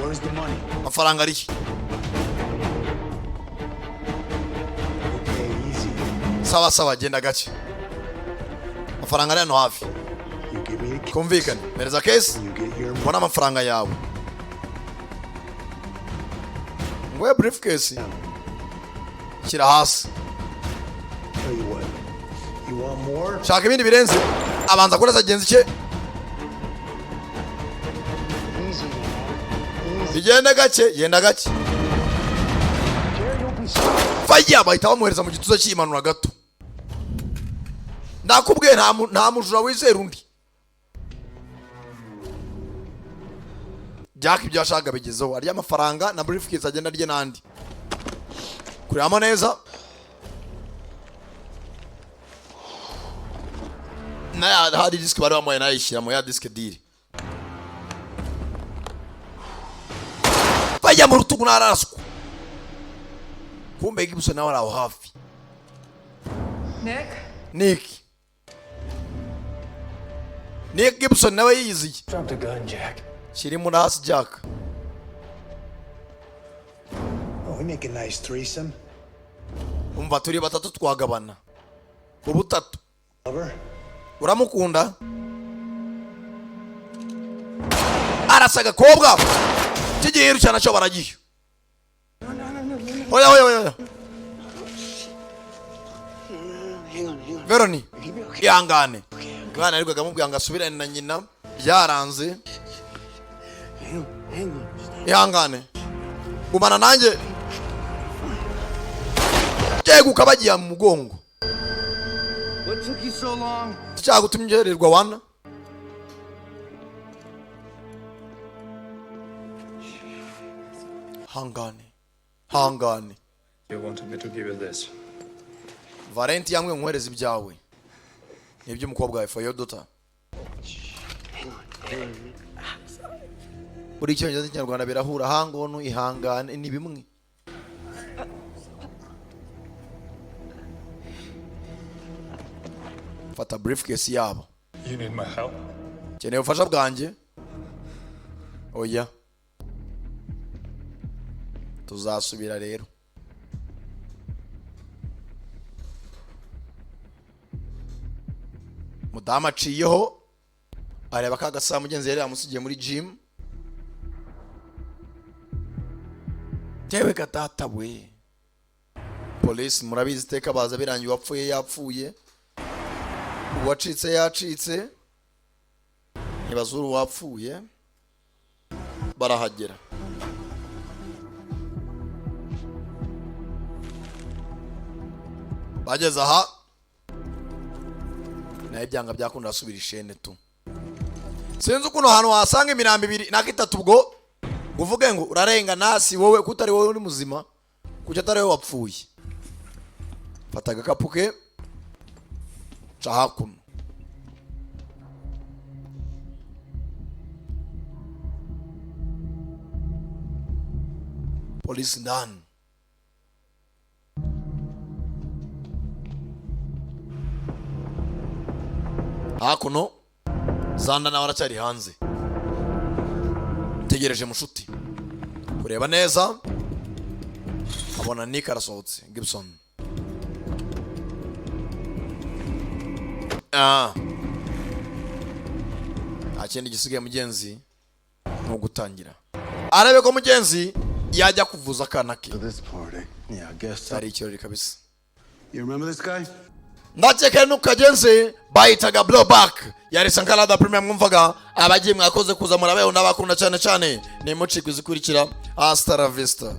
[SPEAKER 13] Where's the money?
[SPEAKER 1] Amafaranga arihe?
[SPEAKER 13] Okay, easy.
[SPEAKER 1] Sawa sawa, genda gake. Amafaranga ari hano hafi.
[SPEAKER 13] You give me the
[SPEAKER 1] Kumvikane, mpereza case ubone amafaranga yawe. Nguhe briefcase, shyira hasi.
[SPEAKER 13] Tell you what. You want more?
[SPEAKER 1] Shaka ibindi birenze? Abanza kurasa genzi cye.
[SPEAKER 13] Easy, man.
[SPEAKER 1] Bigende gake, genda gake.
[SPEAKER 13] Jerry, don't be stupid.
[SPEAKER 1] Faya, bahita bamuhereza mu gituza cy'imanura gato. Ndakubwiye, nta mujura wizera undi. Jack ibyo yashakaga bigezeho, arya amafaranga na briefcase, agenda arye n'andi kurebamo neza na ya hard disk bari bamuhaye, nayishyiramo ya disk diri. Bajya mu rutugu, ntararaswa. Kumbe Gibson nawe ari aho hafi.
[SPEAKER 10] Nick?
[SPEAKER 1] Nick, Nick Gibson nawe yiyiziye.
[SPEAKER 13] Drop the gun, Jack.
[SPEAKER 1] Kirimo na hasi, Jack.
[SPEAKER 13] Oh, we make a nice threesome.
[SPEAKER 1] Umva, turi batatu, twagabana ubutatu.
[SPEAKER 13] Lover?
[SPEAKER 1] Uramukunda? Arasa agakobwa cy'igihiru cyane nacyo baragiye. Oya, oya, oya, oya.
[SPEAKER 6] Hang on, hang on.
[SPEAKER 1] Veroni, ihangane. Umwana yarirwaga amubwira ngo asubirane na nyina, byaranze.
[SPEAKER 6] Hang on, hang on.
[SPEAKER 1] Ihangane, gumana nanjye. Cyeguka bagiye mu mugongo.
[SPEAKER 11] What took you so long?
[SPEAKER 1] Cyagutumye ugererwa wana. Hangane, hangane.
[SPEAKER 18] You wanted me to give you this.
[SPEAKER 1] Valenti yamwe nkohereza ibyawe ni iby'umukobwa wawe, for your daughter. Buri Icyongereza n'Ikinyarwanda birahura. Hangonu, ihangane, ni bimwe. Fata briefcase yabo.
[SPEAKER 18] You need my help?
[SPEAKER 1] Keneye ubufasha bwanjye? Oya, tuzasubira rero. Mudamu aciyeho areba ka gasaha mugenzi yari yamusigiye muri gym. Tewe gatata we, Polisi murabizi, iteka baza birangiye uwapfuye yapfuye, uwacitse yacitse, ntibazura uwapfuye. Barahagera, bageze aha nayo ibyanga byakunda asubira ishene tu. Sinzi ukuntu ahantu wasanga imirambo ibiri nako itatu, ubwo uvuge ngo urarengana, si wowe, kuko utari wowe uri muzima, kuki atari wowe wapfuye? Fata agakapu ke, ca hakuno. Polisi ndani. Hakuno Zanda nawe aracyari hanze, tegereje mushuti kureba neza, abona Nick arasohotse. Gibson, ah, nta kindi gisigaye mugenzi, ni ugutangira arabe ko mugenzi yajya kuvuza akana ke.
[SPEAKER 15] Yeah, I guess so.
[SPEAKER 1] Cyari ikirori kabisa.
[SPEAKER 15] You remember this guy?
[SPEAKER 1] Ndakeka nuko kagenze bayitaga Blowback, yari Sankara da Premium. Mwumvaga abagiye, mwakoze kuza, murabeho, ndabakunda cyane cyane. Nimucikwe izikurikira. Hasta la vista.